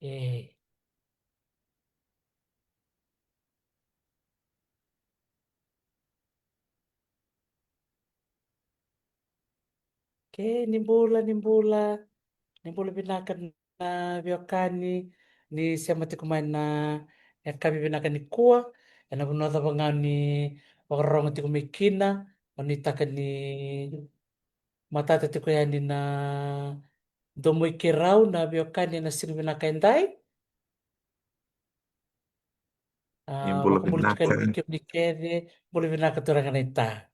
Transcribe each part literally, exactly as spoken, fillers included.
E. Ke ni bula, ni bula, ni bula vinaka na veiwekani, ni sema tiko mai na yakavi vinaka nikua, ena vanua cava ga ni vakarorogo tiko mai kina, o ni taka ni matata tiko yani na domo i keirau na veiwekani ena siga vinaka edai. A, ni bula vakabula tiko vinaka yani vei kemuni kece, bula vinaka turaga na ita.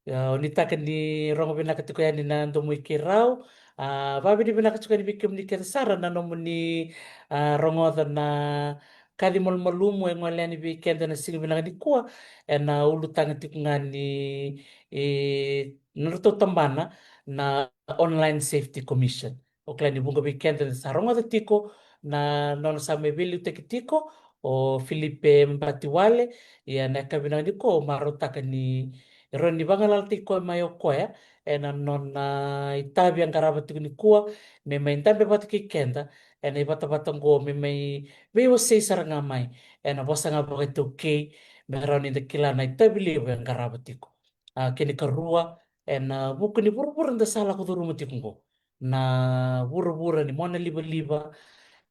Ia, o ni taka ni rogo vinaka tiko yani na domo i keirau. A, vavinavinaka tiko yani vei kemuni kece sara na nomuni, a, rogoca na kaci malumalumu e gole yani vei keda na siga vinaka nikua, ena ulutaga tiko ga ni, e, na nodratou tabana na Online Safety Commission. O kila ni vuqa vei keda sa rogoca tiko na nona sa mai veiliutaki tiko o Filipe Batiwale. Ia na yakavi vinaka nikua, marautaka ni rawa ni vagalalataki koya mai o koya ena nona itavi e qarava tiko nikua, me mai dabe vata kei keda ena ivatavata oqo, me mai veiwasei sara ga mai ena vosa ga vakaitaukei, me rawa ni da kila na itavi levu e qarava tiko. A, kena ikarua, ena vuku ni vuravura da sa lako curuma tiko oqo, na vuravura ni mona livaliva,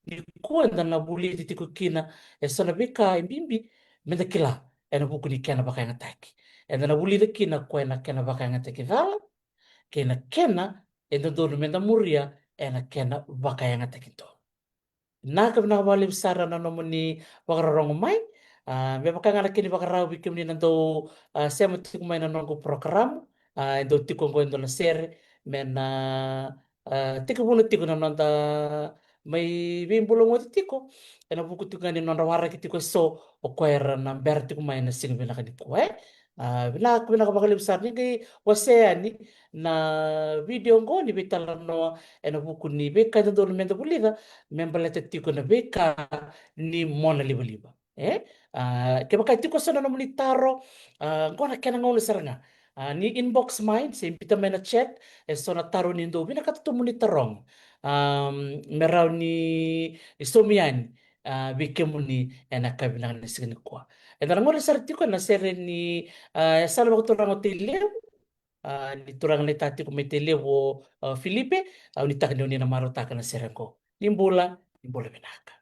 nikua eda na vulici tiko kina eso na veika e bibi me da kila ena vuku ni kena vakayagataki. Eda na vulica kina koya na kena vakayagataki cala, kei na kena e dodonu me da muria ena kena vakayagataki donu. Vinaka, vinaka vakalevu sara na nomuni vakarorogo mai. A, me vaka ga na kena ivakarau vei kemuni na dau, a, sema tiko mai na noqu porokaramu. A, e dau tiko oqo e dua na sere me na, a, tekivuna tiko na noda mai veibulagoci tiko ena vuku tiko ga ni nodra waraki tiko eso o koya era na bera tiko mai na siga vinaka nikua, e. A, vinaka, vinaka vakalevu sara ni qai wasea yani na vidio oqo ni veitalanoa ena vuku ni veika e dodonu me da vulica me baleta tiko na veika ni mona livaliva, e. A, kevaka e tiko eso na nomuni taro, a, oqo na kena gauna sara ga, a, ni inbox mai se biuta mai na chat eso na taro ni dau vinakata tu mo ni taroga, a, me rawa ni saumi yani, a, vei kemuni ena yakavi vinaka ni siga nikua. Eda na gole sara tiko ena sere ni, a, e sala vakaturaga o Tailevu, a, ni turaga na ita tiko mai Tailevu o, a, Filipe. Au nuitaka ni o ni na marautaka na sere oqo. Ni bula, ni bula vinaka.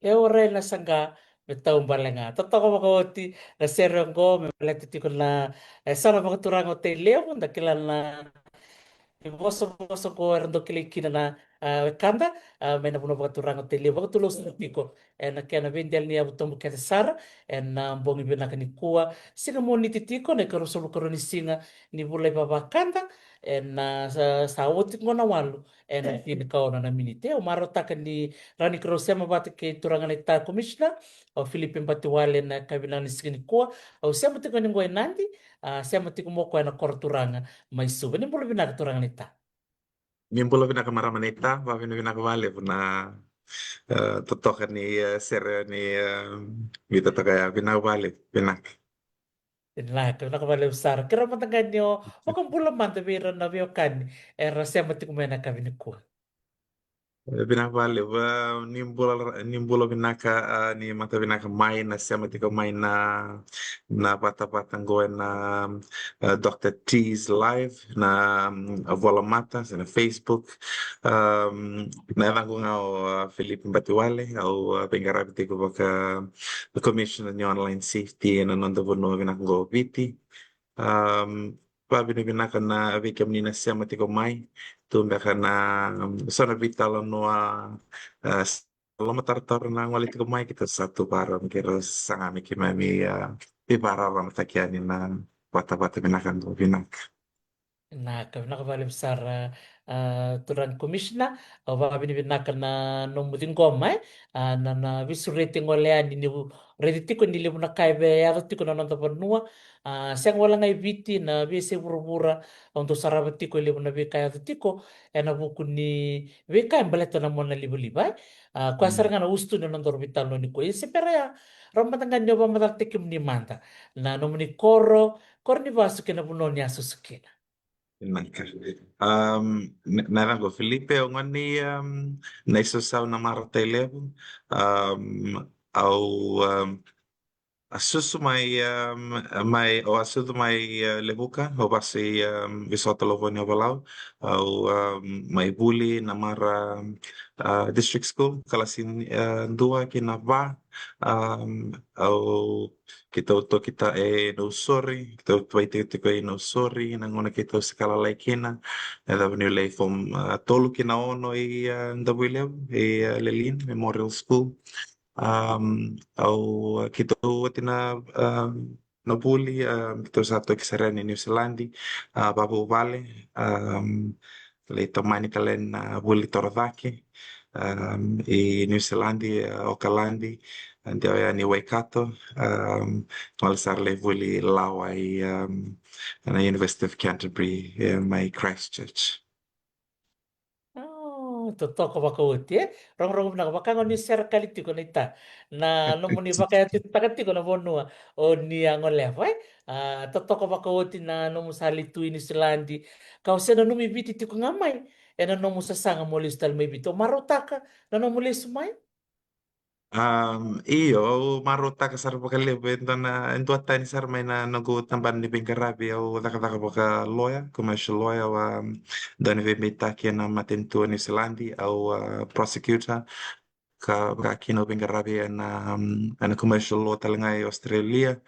E ora e na saga me taubale ga. Totoka vakaoti na sere oqo me baleta tiko na e, yasana vakaturaga o Tailevu, da kila na ivosavosa oqo era dau kilai kina na a, wekada a, mai na vanua vakaturaga o Tailevu, vakatulou sara tiko e na kena veidela ni yavu tabu kece sara e na bogi vinaka nikua. Siga Moniti tiko na ikaruasagavulu karua ni siga ni vula ivavakada e na sa, sa oti oqo na walu e na tinikaono na miniti. Au marautaka ni rawa ni keirau sema vata kei turaga na ita Commissioner o Filipe Batiwale na yakavi ni siga nikua. Au sema tiko yani oqo e Nadi, a, sema tiko mai o koya na koro turaga mai Suva. Ni bula vinaka turaga na ita. Ni bula vinaka marama na ita, vavinavinaka valevu na e, totoka ni e, sere ni e, vita toka ya, vinaka valevu, vinaka. Vinaka, vinaka valevu sara. Keirau mada ga ni o vakabula mada vei ira na veiwekani era sema tiko mai na yakavi nikua. E, vinaka valevu, e, ni bula, ni bula vinaka, a, ni mata vinaka mai na sema tiko mai na, na vatavata qo e na, e, Doctor T's Live na, mm, a volamata se na Facebook. Um, na yacaqu ga o, a, Filipe Batiwale, au, a, veiqaravi tiko vaka Commissioner ni Online Safety e na noda vanua vinaka qo o Viti. Um, vavinavinaka na vei kemuni na sema tiko mai, tu beka na, um, so na veitalanoa, a, lomatarotaro na gole tiko mai, keitou sa tu vakarau me keirau saga me keimami, a, veivakararamataki yani na vatavata vinaka qo, vinaka. Vinaka, vinaka valevu sara, a, turaga Commissioner, au vavinavinaka na nomu ciqoma, e, a, na, na veisureti gole yani niu raici tiko ni levu na ka e veiyaco tiko na noda vanua, a, sega wale ga e Viti, na veiyasai vuravura, au dau sarava tiko e levu na veika e yaco tiko e na vuku ni veika e baleta na monalivaliva, e. A, koya sara ga na usutu ni nodaru veitalanoa nikua. Ia se bera ya, rau mada ga ni o vakamacalataki kemuni mada na nomuni koro, koro ni vasu kei na vanua ni a susu kina. Vinaka. Um, na, na yacaqu o Filipe, au gone ni, um, na isausau na Mara Tailevu. Um, au, um, a susu mai, um, mai, au a sucu mai, uh, Levuka, au vasu i, um, Visotalova, Niuvalau. Au, um, mai vuli na Mara, uh, District School, kalasi, uh, dua ki na va. Um, au, keitou toki ta e Nausori, keitou vaitikotiko e Nausori na gauna keitou se ka lalai kina. E cava niu lai form, uh, tolu ki na ono i, uh, Davuilevu, i, uh, Lelean Memorial School. Um, au, keitou oti na, um, na vuli, um, keitou sa toki sara yani Niusiladi, uh, vavuvale, um, lai tomani tale na vuli torocake, um, i Niusiladi, uh, Okaladi, a, dewa yani Waikato, um, gole sara lai vuli lawa i, um, na University of Canterbury, e, mai Christchurch. Oh, totoka vakaoti, e? Rogorogo vinaka, vaka ga o ni sere kali tiko na ita. Na nomuni vakayatutaka tiko na vanua o ni a goleva, e? A, totoka vakaoti na nomu sa lai tu i Niusiladi. Ka o se nanumi Viti tiko ga mai e na nomu sasaga mo lesu tale mai Viti. O marautaka na nomu lesu mai? Um, io, au marautaka sara vakalevu, e dua na, e duatani sara mai na noqu tabana ni veiqaravi, au cakacaka vaka lawyer, commercial lawyer, au a dua ni veibeitaki e na matanitu o Niusiladi, au a prosecutor, ka vaka kina au veiqaravi e na, um, e na commercial law tale ga i Australia,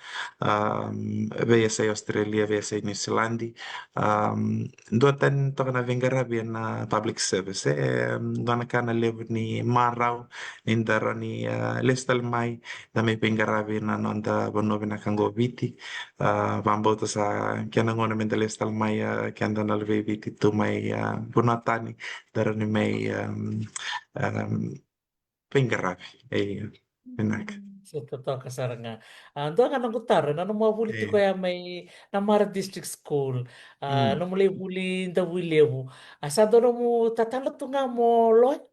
um, veiyasai Australia, veiyasai Niusiladi, um, duatani toka na veiqaravi e na public service, e, um, dua na ka na levu ni marau, ni da rawa ni, a, lesu tale mai, da mai veiqaravi na noda vanua vinaka qo Viti. A, vakabauta sa kena gauna me da lesu tale mai, a, keda na luvei Viti tu mai, a, vanua tani, da rawa ni mai, um, um, veiqaravi. E, vinaka. Mm, se totoka sara ga. A, dua ga noqu taro, na nomu a vuli tiko ya mai na Mara District School. A, nomu lai vuli Davuilevu. A, sa dua nomu tatalo tu ga mo lawyer?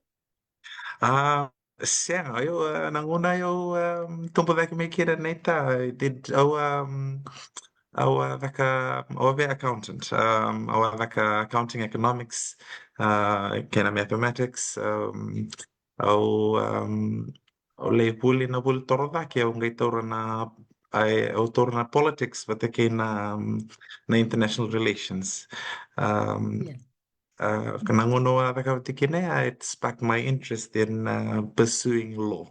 A, sega, io, a, na gauna io, um, tubu cake mai kina na ita, I did, au, um, au a caka, au a vei accountant, um, au a caka accounting economics, a, kei na mathematics, um, au, um, au lai vuli na vuli torocake, au qai taura na, ai, au taura na politics vata kei na, um, na international relations. Um, Uh, na gauna au a cakava tiko kina ya, it sparked my interest in uh, pursuing law.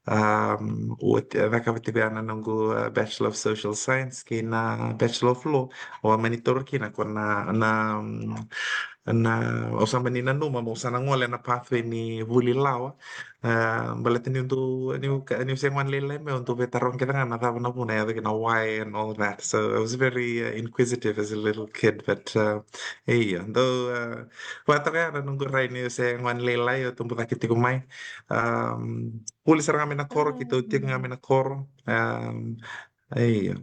Um, au a cakava tiko ya na noqu uh, Bachelor of Social Science kei na Bachelor of Law. Au a mani taura kina ko na, na, um, na, au sa mani nanuma meu sa na gole na pathway ni vuli lawa. Uh, baleta niu dau, niu ka, niu se gone lailai mai, au dau veitaroga kece ga na cava na vuna e yaco kina, why and all that. So I was very uh, inquisitive as a little kid, but uh, io, dau uh, vakatoka ya na noqu rai niu se gone lailai, au tubu cake tiko mai. Um, vuli sara ga mai na koro, keitou tiko ga mai na koro. Um, io.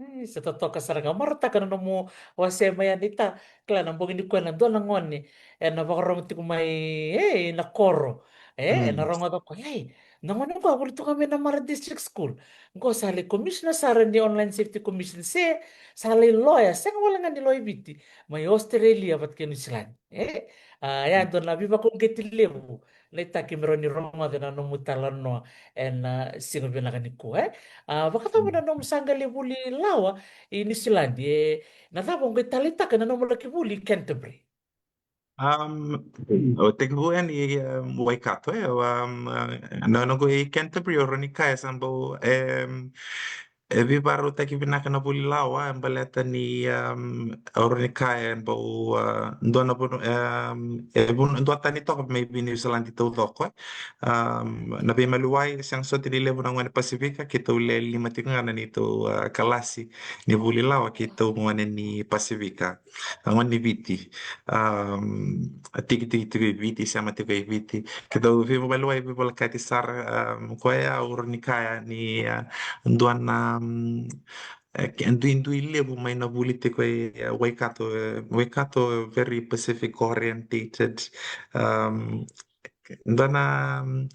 E, sa totoka sara ga. Marautaka na nomu wasea mai yani ta, kila na bogi nikua na dua na gone ena vakarogo tiko mai e, na koro. E, ena rogoca ko, ei, na gone qo a vuli tu ga mai na Mara District School. Qo sa lai commissioner sara ni Online Safety Commission se sa lai lawyer, sega wale ga ni lawyer i Viti, mai Australia vata kei New Zealand. E, a, ya dua na veivakauqeti levu. Naita keimami rawa ni rogoca na nomu italanoa ena siga vinaka nikua, e. A, vakacava na nomu sa qai lai vuli lawa i Niusiladi, e, na cava o qai taleitaka na nomu laki vuli i Canterbury? Um, au tekivu yani i um, Waikato, e, au, um, uh, na noqu i Canterbury, au rawa ni kaya sa bau, um, e veivakarautaki vinaka na vuli lawa, e baleta ni, um, au rawa ni kaya e bau, uh, dua na vanua, um, e vanua, duatani toka mai vei Niusiladi taucoko, e. Um, na veimaliwai, sega soti ni levu na gone Pasifika, keitou le lima tiko ga na neitou, uh, kalasi ni vuli lawa, keitou gone ni Pasifika. A gone ni Viti. Um, a tiki, tiki, tiko i Viti, sema tiko i Viti. Keitou veimaliwai, veivolekati sara, um, koya au rawa ni kaya ni, uh, dua na, um, e, ke, duidui levu mai na vuli tiko i, uh, Waikato, e, Waikato, very Pacific orientated. Um, dua na, um,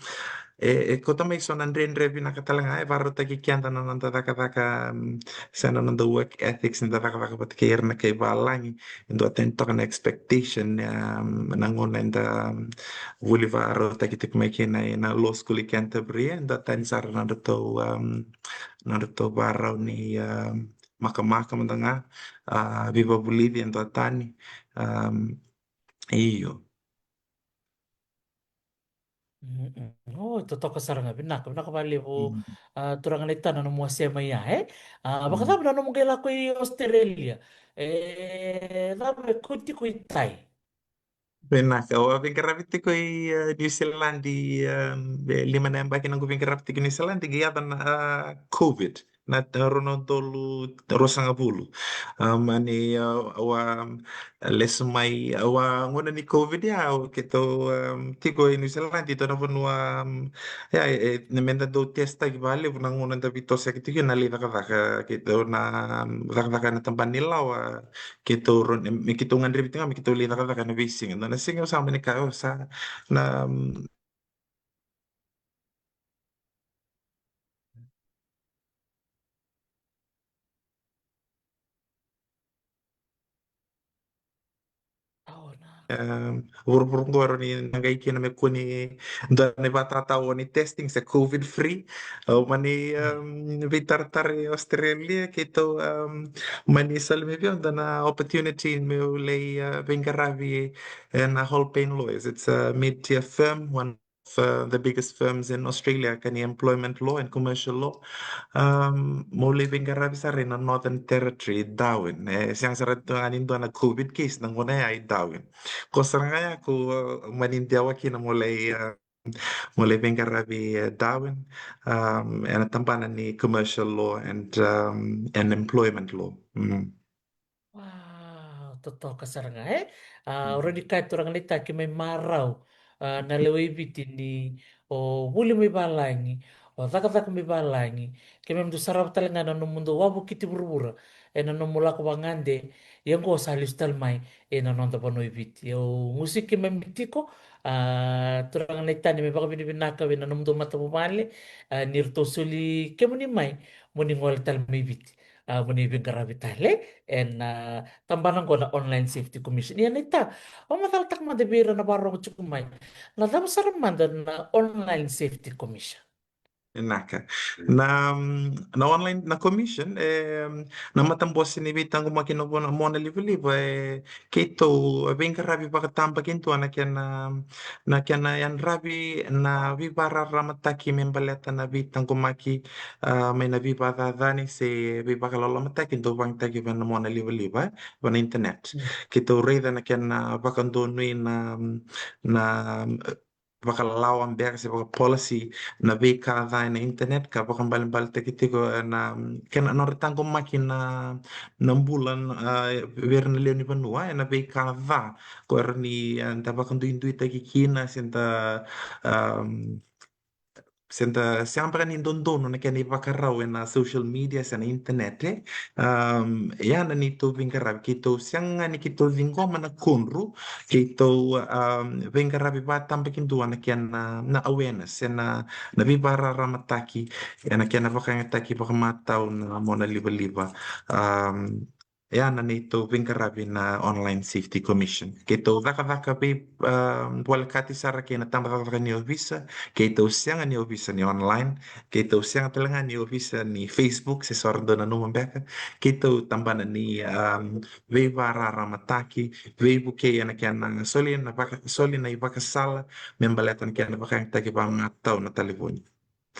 e, e kauta mai so na dredre vinaka tale ga, e vakarautaki keda na noda cakacaka, um, se na noda work ethics, ni da cakacaka vata kei ira na kai valagi. E duatani toka na expectation, um, na gauna eda, um, vuli vakarautaki tiko mai kina ena law school i Canterbury, e duatani sara na nodratou, um, na nodratou vakarau ni, um, makamaka mada ga, uh, veivakavulici e duatani. Um, io. Mm-mm. O, totoka sara ga, vinaka, vinaka vakalevu. Mm. A, turaga naita na nomu wasea mai ya, e? A, mm, vakacava na nomu qai lako i Australia? E, cava e kauti iko i tai? Vinaka, au a veiqaravi tiko i, e, Niusiladi, e, e lima na yabaki noqu veiqaravi tiko i Niusiladi, qai yaco na, a, COVID. Na, na rua na udolu ruasagavulu. A, mani, a, au a lesu mai, au a gauna ni COVID ya, au keitou, um, tiko i Niusiladi, dua na vanua, um, ya, e, e, meda dau testaki vakalevu na gauna da veitosoyaki tiko na lai cakacaka, keitou na, um, cakacaka ena tabana ni lawa, keitou ro-, me keitou gadrevi tiko ga me keitou lai cakacaka ena veisiga. Dua na siga au sa mani kaya, au sa na, um, Au na. Em, vuravura qo e rawa ni na qai kina me kua ni dua na ivakatatao ni testing se COVID free. Au mani, em, veitaratara i Australia, keitou, em, mani soli mai vei au dua na opportunity meu lai, eh, veiqaravi ena Hall Payne Lawyers. It's a mid-tier firm, one of, uh, the biggest firms in Australia, ka ni employment law and commercial law. Um, meu lai veiqaravi sara ina Northern Territory, Darwin. E sega sara tu ga ni dua na COVID case na gauna ya i Darwin. Ko sara ga ya ko, uh, mani dewa kina meu lai, uh, meu lai veiqaravi, uh, Darwin, um, ena tabana ni commercial law and, um, and employment law. Mm. Wow, totoka sara ga, e? A, mm, au rawa ni kaya turaga naita keimami marau, a, na lewe i Viti ni o vuli mai valagi, o cakacaka mai valagi, keimami dau sarava tale ga na nomudou wavokiti vuravura ena nomu lako vagade, ia oqo sa lesu tale mai ena noda vanua i Viti. Au gusu keimami tiko, a, turaga naita, ni mai vakavinavinaka vei na nomudou matavuvale, a, ni ratou soli kemuni mai, mo ni gole tale mai Viti. A, mo ni veiqaravi tale ena, a, tabana oqo na Online Safety Commission. Ia naita, au macalataka mada vei ira na vakarorogo tiko mai, na cava sara mada na Online Safety Commission? Vinaka. Na, mm, na online, na commission, e, na matabose ni veitaqomaki na mona, mona livaliva, e, keitou veiqaravi vakatabakidua na kena, na kena yadravi na veivakararamataki me baleta na veitaqomaki, a, mai na veivakacacani se veivakalolomataki dau vakayagataki vei na mona livaliva, e, vei na internet. Mm. Keitou raica na kena vakadonui na, na, vakalawa beka se vakapolisi na veika ca ena internet ka vakaibalebaletaki tiko ena kena nodra taqomaki na, na bula, a, vei ira na lewe ni vanua ena veika ca. Ko ira ni, a, da vakaduiduitaki kina se da, am, se da sega beka ni dodonu na kena ivakarau ena social media se na internet, e. Am, ia na neitou veiqaravi, keitou sega ni keitou ciqoma na kudru, keitou, am, veiqaravi vakatabakidua na kena, na awareness, se na, na veivakararamataki, ena kena vakayagataki vakamatau na mona livaliva. Am, ia na neitou veiqaravi na Online Safety Commission. Keitou cakacaka vei, am, volekati sara kei na tabacakacaka ni ovisa, keitou sega ni ovisa ni online, keitou sega tale ga ni ovisa ni Facebook, se so era dau nanuma beka, keitou tabana ni, am, veivakararamataki, veivukei ena kena soli na vaka, soli na ivakasala me baleta na kena vakayagataki vakamatau na talevoni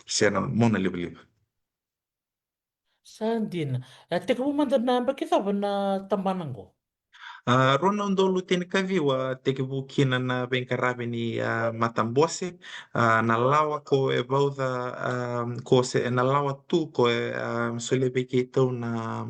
se na mona livaliva. Sa dina. E, tekivu mada na yabaki cava na tabana qo? A, rua na udolu tinikaciwa tekivu kina na veiqaravi ni, a, matabose, a, na lawa ko e vauca, a, ko se, na lawa tu ko e, a, solia vei keitou na,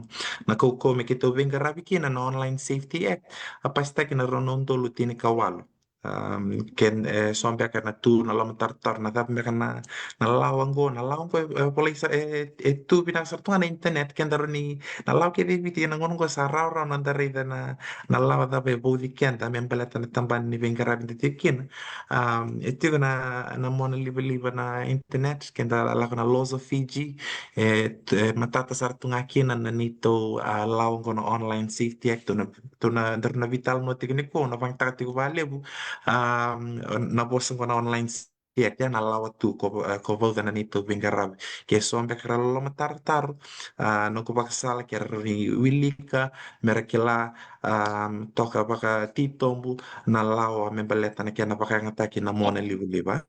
na kaukauwa me keitou veiqaravi kina na Online Safety Act, a pasitaki na rua na udolu tinikawalu. Am, ke, e, so beka na tu na lomatarotaro na cava beka na, na lawa qo, na lawa qo, e, e volai sa, e, e tu vinaka sara tu ga na internet, keda rawa ni, na lawa kece e Viti ena gauna qo sa rawarawa na da raica na, na lawa cava e vauci keda me baleta na tabana ni veiqaravi da tiko kina. Am, e tiko na, na mona livaliva na internet, keda lako na Laws of Fiji, e, e matata sara tu ga kina na neitou, a, lawa qo na Online Safety Act, tu na tu na, daru na veitalanoa tiko nikua, na vakayagataka tiko vakalevu, a, na vosa qo na Online Safety Act, ia na lawa tu ko, e, ko vauca na neitou veiqaravi. Ke so beka ra loloma tarotaro, a, noqu vakasala ke ra rawa ni wilika, me ra kila, a, toka vakatitobu na lawa me baleta na kena vakayagataki na mona livaliva.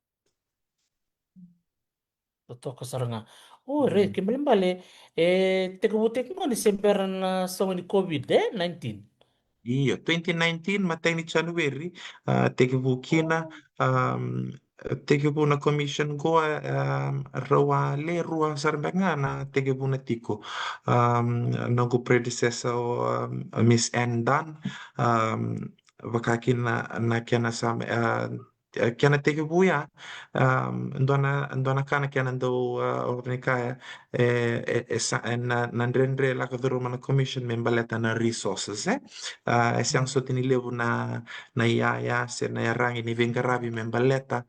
Totoka sara ga. O, right, mm, kena ibalebale, e, tekivutaki qo ni se bera na sauma ni COVID, e, nineteen. Io, twenty nineteen, matai ni January, a, tekivu kina, oh, am, tekivu na commission qo, am, rau a le rua sara beka ga na tekivuna tiko. Am, noqu predecessor o, am, Miss Anne Dunn, am, vaka kina na, na kena sa, a, e, kena tekivu ya, am, dua na, dua na ka na kena dau, a, o rawa ni kaya, e, e, e sa, e, na, na dredre lako curuma na commission me baleta na resources, e. A, e sega soti ni levu na, na iyaya se na iyaragi ni veiqaravi me baleta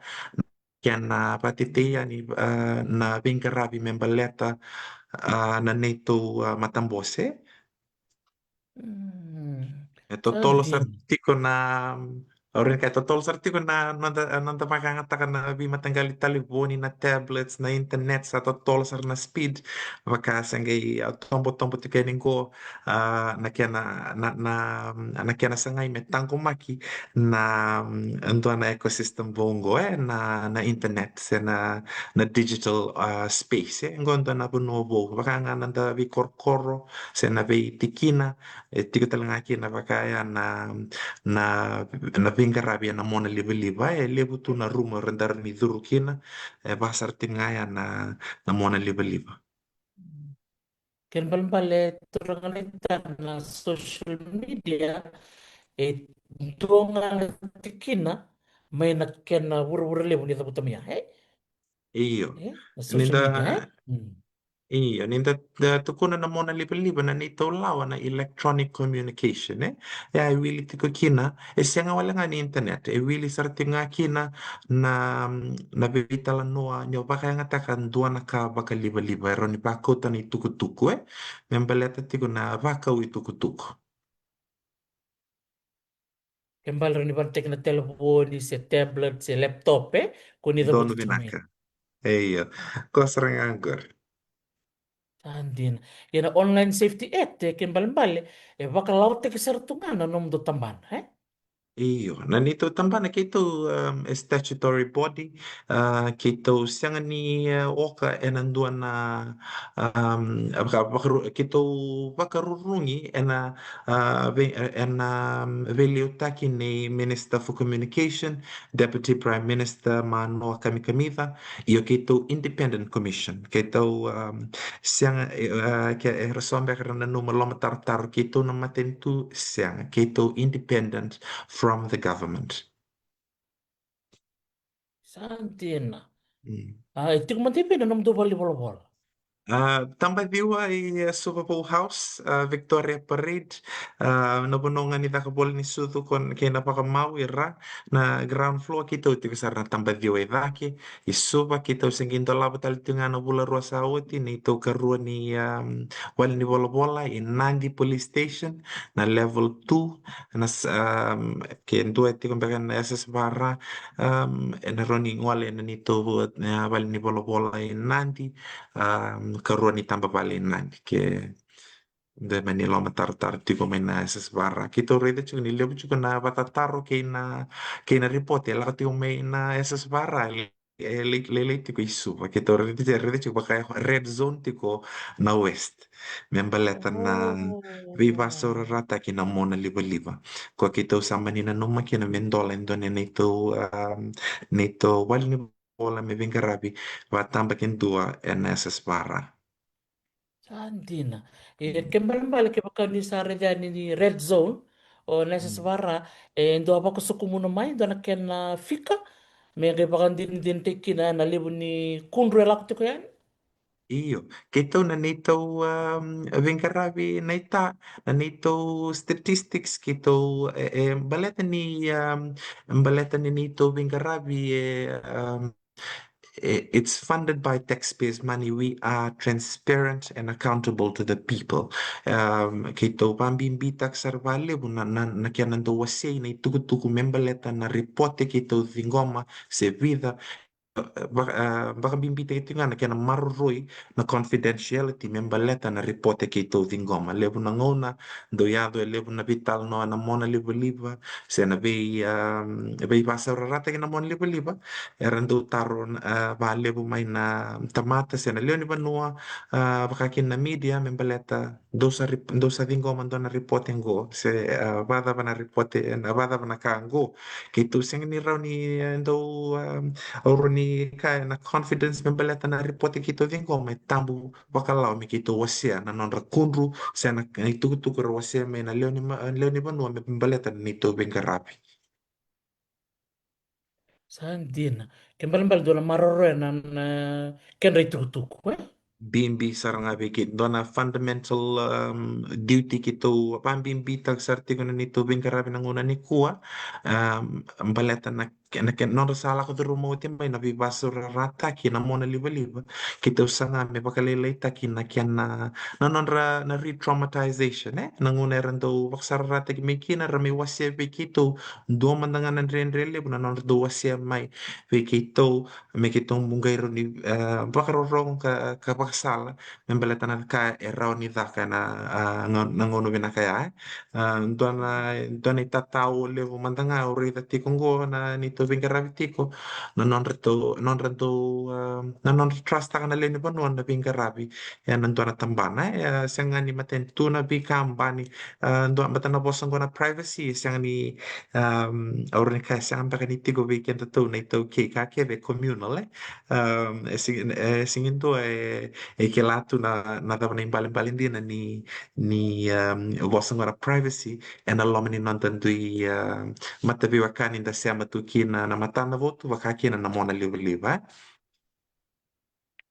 kena vakatetei yani, a, na veiqaravi me baleta, a, na neitou, a, matabose. Mm. E totolo sara tiko na, au rawa ni kaya e totolo sara tiko na noda, noda vakayagataka na veimataqali talevoni, na tablets, na internet, sa totolo sara na speed. Vaka sa qai, a, tobotobo tiko yani qo, a, na kena, na, na, na kena sagai me taqomaki na, mm, dua na ecosystem vou qo, e, na, na internet se na, na digital, a, space, e. Qo dua na vanua vou, vaka ga na noda veikorokoro se na veitikina, e tiko tale ga kina vaka ya na, na, na veiqaravi ena mona livaliva, e levu tu na rumu era dau rawa ni curu kina, e vaka sara tiko ga ya na, na mona livaliva. Kena ibalebale turaga naita, na social media e dua ga na tikina mai na kena vuravura levu ni cavuta mai ya, e? Io. E? Na social media, e? Mm. Io, ni da, da tukuna na mona livaliva na neitou lawa na electronic communication, e? E a wili tiko kina, e sega wale ga ni internet, e wili sara tiko ga kina na, na veitalanoa ni o vakayagataka dua na ka vakalivaliva, e rawa ni vakauta na itukutuku, e? Me baleta tiko na vakau itukutuku. Ke bale rawa ni vakayagataki na telefoni se tablet se laptop, e? Ko ni cavuta tiko mai. Donu vinaka. Io, ko sara ga qori. Sa dina. Ia na Online Safety Act, e, kena ibalebale, e vakalawataki sara tu ga na nomudou tabana, e? Io, na neitou tabana keitou, um, e statutory body, a, keitou sega ni, e, oka ena dua na, um, vaka, vakaru-, keitou vakarurugi ena, a, vei-, ena, um, veiliutaki nei Minister for Communication, Deputy Prime Minister Manoa Kamikamica, io keitou independent commission, keitou, um, sega, e, a, ke, era so beka ra nanuma lomatarotaro keitou na matanitu, sega, keitou independent from the government. Sa dina. Mm. A, e tiko mada i vei na nomudou valenivolavola? A, Tabaciwa i, e, Suva Vou House, a, Victoria Parade, a, na vanua ga ni caka voli ni sucu ko, kei na vakamau i ra, na ground floor keitou tiko sara na Tabaciwa i cake, i Suva, keitou se qai dolava tale tiko ga na vula rua sa oti, neitou karua ni, um, valenivolavola i Nadi Police Station, na level two, na s-, um, ke dua e tiko beka na S S V R, um, ena rawa ni gole ena neitou, e, valenivolavola i Nadi, um, karua ni tabavale i Nadi, ke de mani lomatarotaro tiko mai na S S V R. Keitou raica tiko ni levu tiko na vakatataro kei na, kei na ripote e lako tiko mai na S S V R, e lai-, lailai tiko i Suva. Keitou raica, raica tiko vaka red zone tiko na West. Me baleta na, oh, veivakasaurarataki na mona livaliva. Ko keitou sa mani nanuma kina me dola e dua na neitou, um, neitou valenivolavola me veiqaravi vakatabakidua ena S S V R. Sa dina. E, mm, kena ibalebale kevaka ni sa raica yani ni red zone o na, mm, S S V R, e dua vakasokumuna mai, dua na kena fika me qai vakadinadinataki kina na levu ni kudru e lako tiko yani? Io, keitou na neitou, um, veiqaravi na ita, na neitou statistics keitou, e, e, baleta ni, um, baleta ni neitou veiqaravi, e, um, i-, it's funded by taxpayers' money. We are transparent and accountable to the people. Um, keitou vakabibitaka sara vakalevu na, na, na kena dau wasei na itukutuku me baleta na ripote keitou ciqoma se vica. Va-, ah, vakabibitaki tiko ga na kena maroroi na confidentiality me baleta na ripote keitou ciqoma. Levu na gauna dau yaco e levu na veitalanoa na mona livaliva, se na vei, ah, veivakasaurarataki na mona livaliva, era dau taro, ah, vakalevu mai na tamata se na lewe ni vanua, ah, vaka kina na media me baleta dou sa rip-, dou sa ciqoma dua na ripote qo, se, ah, vakacava na ripote, na vakacava na ka qo. Keitou sega ni rawa ni, eh, dau, ah, au rawa ni kaya na confidence me baleta na ripote keitou ciqoma e tabu vakalawa me keitou wasea na nodra kudru, se na, na itukutuku era wasea mai na lewe ni ma-, lewe ni vanua me baleta na neitou veiqaravi. Sa dina. Kena ibalebale dua na maroroya na, na kedra itukutuku, e? Bibi sara ga vei keitou, dua na fundamental, um, duty keitou vakabibitaka sara tiko na neitou veiqaravi na gauna nikua, um, baleta na ke-, na ke-, nodra sa lako curuma oti mai na veivakasaurarataki na mona livaliva. Keitou saga me vakalailaitaki na kena, na nodra na re-traumatization, e? Na gauna era dau vakasaurarataki mai kina, ra mai wasea vei keitou dua mada ga na dredre levu na nodra dau wasea mai vei keitou, me keitou buqai rau ni, eh, vakarorogo ka, ka vakasala me baleta na ka e rawa ni caka ena, ah, ga-, na gauna vinaka ya, e. Ah, dua na, dua na itatau levu mada ga au raica tiko qo na neitou veiqaravi tiko, na nodratou, nodratou, ah, na nodra trust-taka na lewe ni vanua na veiqaravi ena dua na tabana, e, sega ni matanitu, na veikabani, ah, dua, baleta na vosa qo na privacy, sega ni, um, au rawa ni kaya sega beka ni tiko vei kedatou na iTaukei, ka kece e communal, e. Um, e sega, e sega ni dua e, e kila tu na, na cava na ibalebale dina ni, ni, um, vosa qo na privacy ena loma ni noda dui, um, mataveiwekani da sema tu kina na matanavotu, vaka kina na mona livaliva, e.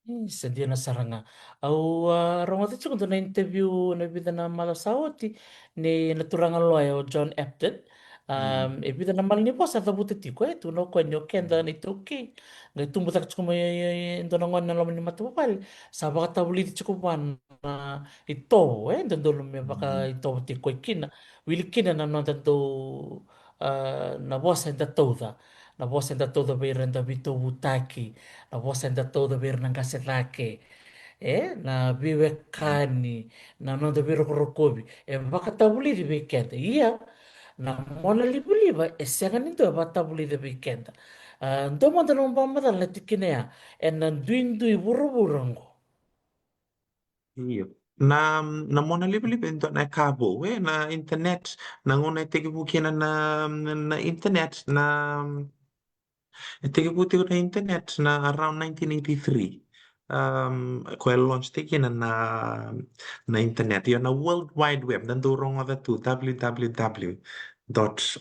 E, sa dina sara ga. Au, ah, rogoca tiko dua na interview na vica na macawa sa oti ni na turaga loya o John Apted. Mm. Um, e vica na malanivosa a cavuta tiko, e, tukuna o koya ni o keda, mm, na iTaukei, qai tubu cake tiko mai e, e, e dua na gone na loma ni matavuvale, sa vakatavulici tiko vua na itovo, e, dodonu me, mm, vakaitovo tiko kina. Wili kina na noda dau, ah, na vosa eda tauca. Na vosa eda tauca vei ira na veitouvutaki, na vosa eda tauca vei ira na qase cake, e, na veiwekani, na noda veirokorokovi, e vakatavulici vei keda. Ia, na mona livaliva e sega ni dua e vakatavulica vei keda. A, dua mada na nomu vakamacala na tikina ya, ena duidui vuravura oqo. Io. Na, na mona livaliva e dua na ka vou, e, na internet, na gauna e tekivu kina na, na, na internet, na, e tekivu tiko na internet na around nineteen eighty-three. Um, ko e launch tiko kina na, na internet. Io, na World Wide Web, na dou rogoca tu, W W W dot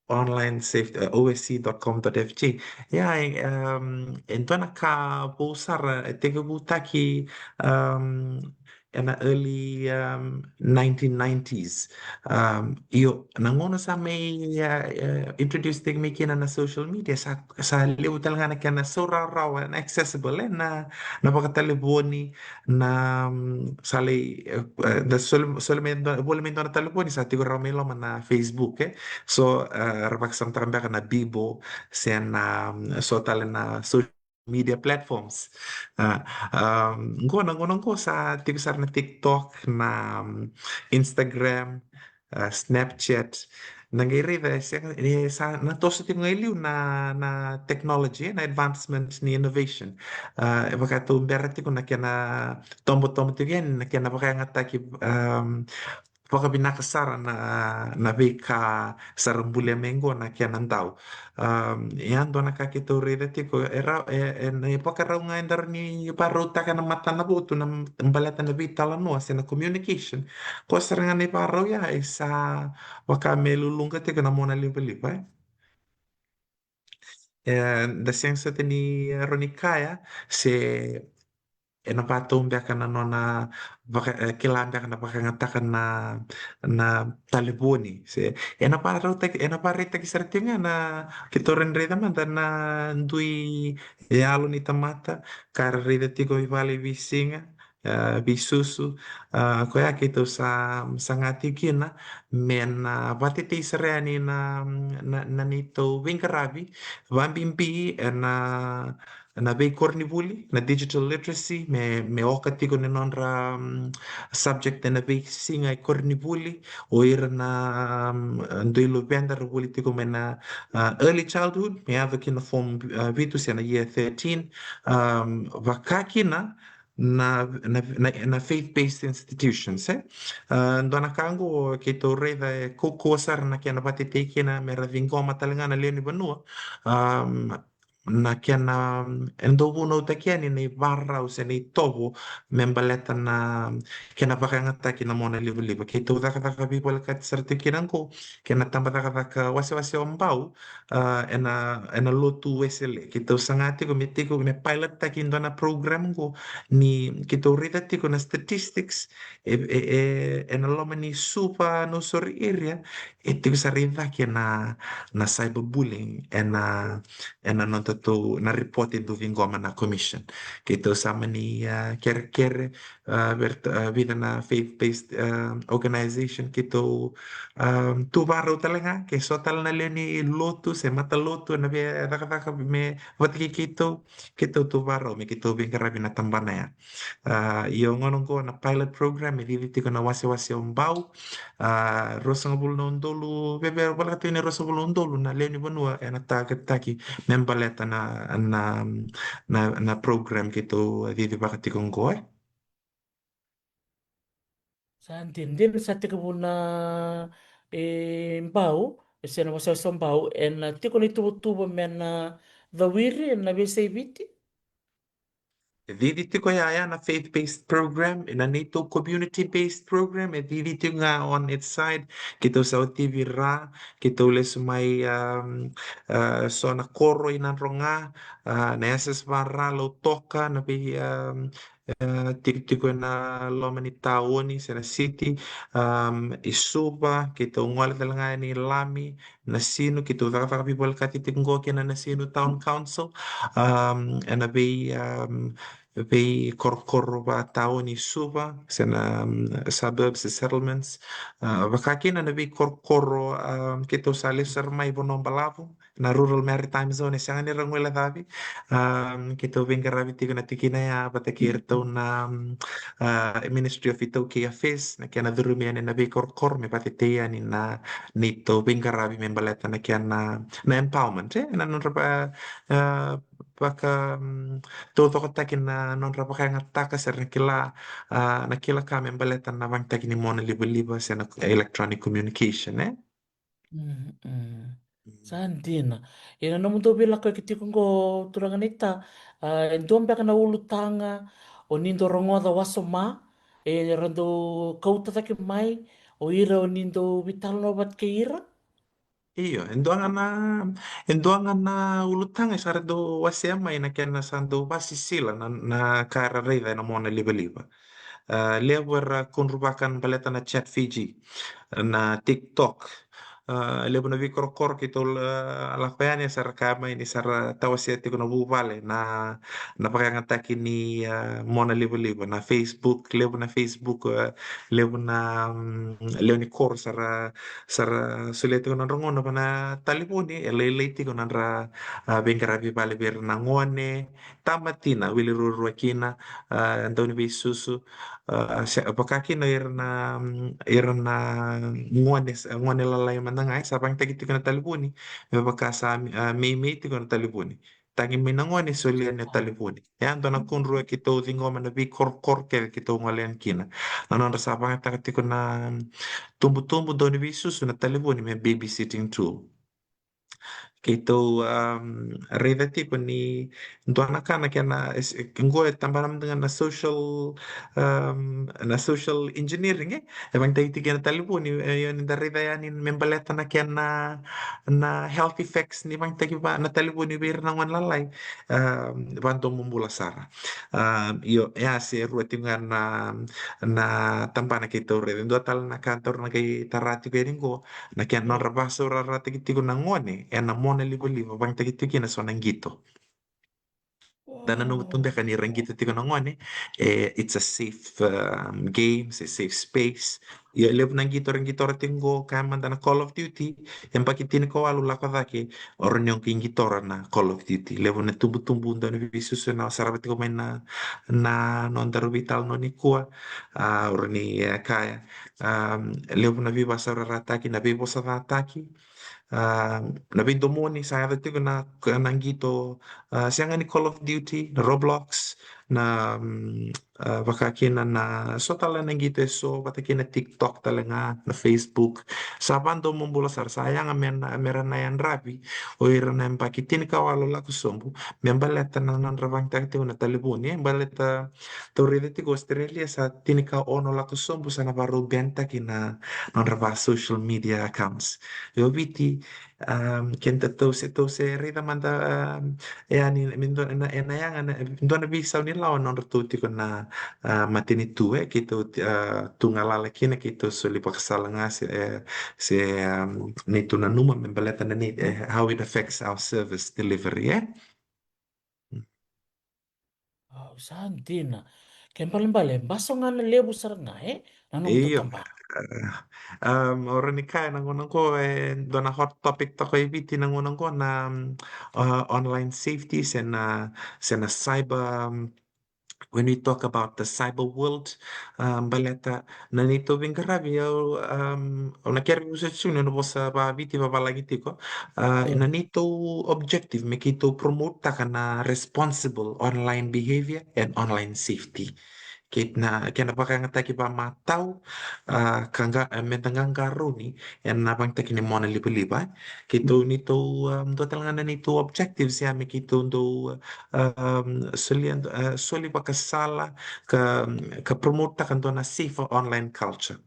online safety, uh, O S C dot com dot F G. Ia, e, um, e dua na ka vou sara, e tekivutaki, um, ena early, um, nineteen nineties. Um, io, na gauna sa mai, uh, uh, introduce tiko mai kina na social media, sa, sa levu tale ga na kena sauraurawa, na accessible, e, na, na vakatalevoni, na, mm, sa lai, e, e, da soli, soli mai dua, voli mai dua na talevoni, sa tiko rawa mai loma na Facebook, e. So, e, ra vakasamataka beka na Bebo, se na, mm, so tale na social media platforms. A, um, qo na, qo na, qo sa tiko sara na TikTok, na, mm, Instagram, a, Snapchat. Na qai raica, e sega, e sa na toso tiko ga i liu na, na technology, na advancement ni innovation. A, e vaka tou bera tiko na kena tobotobo tiko yani, na kena vakayagataki, um, vakavinaka sara na, na veika sa ra bulia mai qo na kena dau. Um, e a dua na ka keitou raica tiko, e ra-, e, e, e vakarau ga e dau ni varautaka na matanavotu na baleta na veitalanoa se na communication. Ko sara ga na ivarau ya e sa vaka me luluqa tiko na mona livaliva, e. E, da sega soti ni rawa ni kaya se ena vakatau beka na nona vaka, e, kila beka na vakayagataka na, na talevoni. Se ena vakarautaki, ena vakaraitaki sara tiko ga na keitou raica mada na dui yalo ni tamata ka ra raica tiko i vale i veisiga, a, veisusu, a, koya keitou sa, sa saga tiko kina me na vakatetei sara yani na, na, na neitou veiqaravi, vakabibi ena, na veikoronivuli, na digital literacy, me, me oka tiko na nodra, mm, subject ena veisiga i koronivuli, o ira na, mm, dui luveda ra vuli tiko mai na, a, early childhood, me yaco ki na form, a, vitu se na year thirteen, um, vaka kina, na, na, na, na faith-based institutions, e? A, dua na ka qo keitou raica e kaukauwa sara na kena vakatetei kina me ra ciqoma tale ga na lewe ni vanua, um, na kena, e dau vunautaki yani na ivarau se na itovo me baleta na kena vakayagataki na mona livaliva. Keitou cakacaka veivolekati sara tiko kina qo kei na tabacakacaka wasewase o Bau, a, ena, ena lotu Wesele. Keitou saga tiko me tiko me pilot-taki e dua na program qo ni keitou raica tiko na statistics e, e, e, ena loma ni Suva, Nausori area, e tiko sara i cake na, na cyberbullying ena, ena nodatou na report e dau ciqoma na commission. Keitou sa mani, a, kerekere, a, ver-, a, vica na faith-based, a, organization keitou, a, tu varau tale ga, ke so tale na lewe ni lotu se matalotu ena veicakacaka me vata kei keitou, keitou tu varau me keitou veiqaravi na tabana ya. A, io, gauna qo na pilot program e cici tiko na wasewase o Bau, a, ruasagavulu na udolu, veve, voleka tiko ni ruasagavulu na udolu na lewe ni vanua ena target-taki me baleta na, na, na, na program keitou cicivaka tiko qo, e. Sa dina, dina sa tekivu na, e, Bau, e se na wasewase o Bau, ena tiko na ituvatuva me na cawiri ena veiyasai Viti? E cici tiko ya, ya na faith-based program, ena neitou community-based program, e cici tiko ga on its side, keitou sa otivi Ra, keitou lesu mai, um, a, so na koro i Nadroga, a, na S S V Ra, Lautoka, na vei, um, e, tikotiko ena loma ni taoni se na city, um, i Suva, keitou gole tale ga yani i Lami, Nasinu, keitou cakacaka veivolekati tiko qo kei na Nasinu Town Council, um, ena vei, um, veikorokoro vakataoni i Suva, se na, um, suburbs, se settlements, a, vaka kina na veikorokoro, um, keitou sa lesu sara mai Vanuabalavu, na rural maritime zone, e sega ni ra guilecavi. Um, keitou veiqaravi tiko na tikina ya vata kei iratou na, um, uh, Ministry of ITaukei Affairs, na kena curumi yani na veikorokoro me vakatetei yani na neitou veiqaravi me baleta na kena, na empowerment, e, na nodra va, uh, vaka, um, taucokotaki na nodra vakayagataka se ra na kila, uh, na kila ka me baleta na vakayagataki ni mona livaliva se na electronic communication, e. Mm, mm. Sa dina. Ia na nomudou veilakoyaki tiko qo, turaga naita, a, e dua beka na ulutaga o ni dau rogoca wasoma, e, ra dau kauta cake mai o ira o ni dau veitalanoa vata kei ira? Io, e dua ga na, e dua ga na ulutaga e sa ra dau wasea mai na kena sa dau vasisila na, na ka era raica ena mona livaliva. A, levu era kudruvaka na baleta na Chat Fiji, na TikTok. A, levu na veikorokoro keitou la, lako yani, sa ra kaya mai ni sa ra tawasea tiko na vuvale na, na vakayagataki ni, a, mona livaliva, na Facebook, levu na Facebook, a, levu na, mm, lewe ni koro sa ra, sa ra solia tiko na nodra gauna va na talevoni, e lailai tiko na nodra, a, veiqaravi vale vei ira na gone, tama, tina, wili ruarua kina, a, dau ni veisusu, a, se, vaka kina ira na, mm, ira na gone, gone lalai mada ga, e sa vakayagataki tiko na talevoni, me vaka sa, a, meimei tiko na talevoni. Tagi mai na gone, solia na talevoni. E a dua na kudru e keitou ciqoma na veikorokoro kece keitou gole yani kina. Na nodra sa vakayagataka tiko na, mm, tubutubu, dau ni veisusu na talevoni me babysitting tool. Keitou, um, raica tiko ni dua na ka na kena, e, e, qo e tabana mada ga na social, um, na social engineering, e? E vakayagataki tiko na talevoni, e, io ni da raica yani me baleta na kena, na health effects ni vakayagataki va na talevoni vei ira na gone lalai. Um, vadomobula sara. Um, io, e a se rua tiko ga na, na tabana keitou raica. Dua tale na ka daru na qai tara tiko yani qo, na kena nodra vasaurarataki tiko na gone ena mona livaliva, vakayagataki tiko kina so na qito. Da nanuma tu beka ni ra qito tiko na gone, e, it's a safe, um, game, se safe space. Ia, levu na qito ra qitora tiko qo, kaya mada na Call of Duty, yabaki tinikawalu lako cake, o rawa ni o qai qitora na Call of Duty. Levu na tubutubu dau ni veisusu na sarava tiko mai na, na nodaru veitalanoa nikua, a, o rawa ni, e, kaya, um, levu na veivasaurarataki, na veivosacataki, a, na veidomoni, sa yaco tiko na, na qito, a, sega ni Call of Duty, na Roblox, na, mm, a, vaka kina na so tale na qito e so, vata kei na TikTok tale ga, na Facebook. Sa vadomobula sara, sa yaga me na, me ra na yadravi o ira na yabaki tinikawalu lako sobu, me baleta na nodra vakayagataka tiko na talevoni, e, baleta tou raica tiko Australia sa tinikaono lako sobu sa na varau ban-taki na nodra va social media accounts. Io Viti, um, keda tou se, tou se raica mada, um, e a ni, me dua na, e na yaga na, dua na veisau ni lawa nodratou tiko na, a, matanitu, e, keitou, a, tu galala kina, keitou soli vakasala ga se, e, se, um, neitou nanuma me baleta na ni, e, how it affects our service delivery, e? Au sa dina. Ke balebale, baso ga na levu sara ga, e? Na nomu Io. Tataba. A, um, o rawa ni kaya na gauna qo, e dua na hot topic toka i Viti na gauna qo na, um, a, online safety, se na, se na cyber, um, when we talk about the cyber world, um, baleta na neitou veiqaravi, au, um, au na kere usa tu ni na vosa va Viti vavalagi tiko, a, na neitou objective me keitou promote taka na responsible online behavior and online safety. Kei na, kei na vakayagataki vamatau, a, ka ga, a, me da qaqarauni ena vakayagataki ni mona livaliva. Keitou neitou, um, dua tale ga na neitou objectives ya me keitou dau, um, soli, a, soli vakasala ka, ka promote taka dua na safer online culture,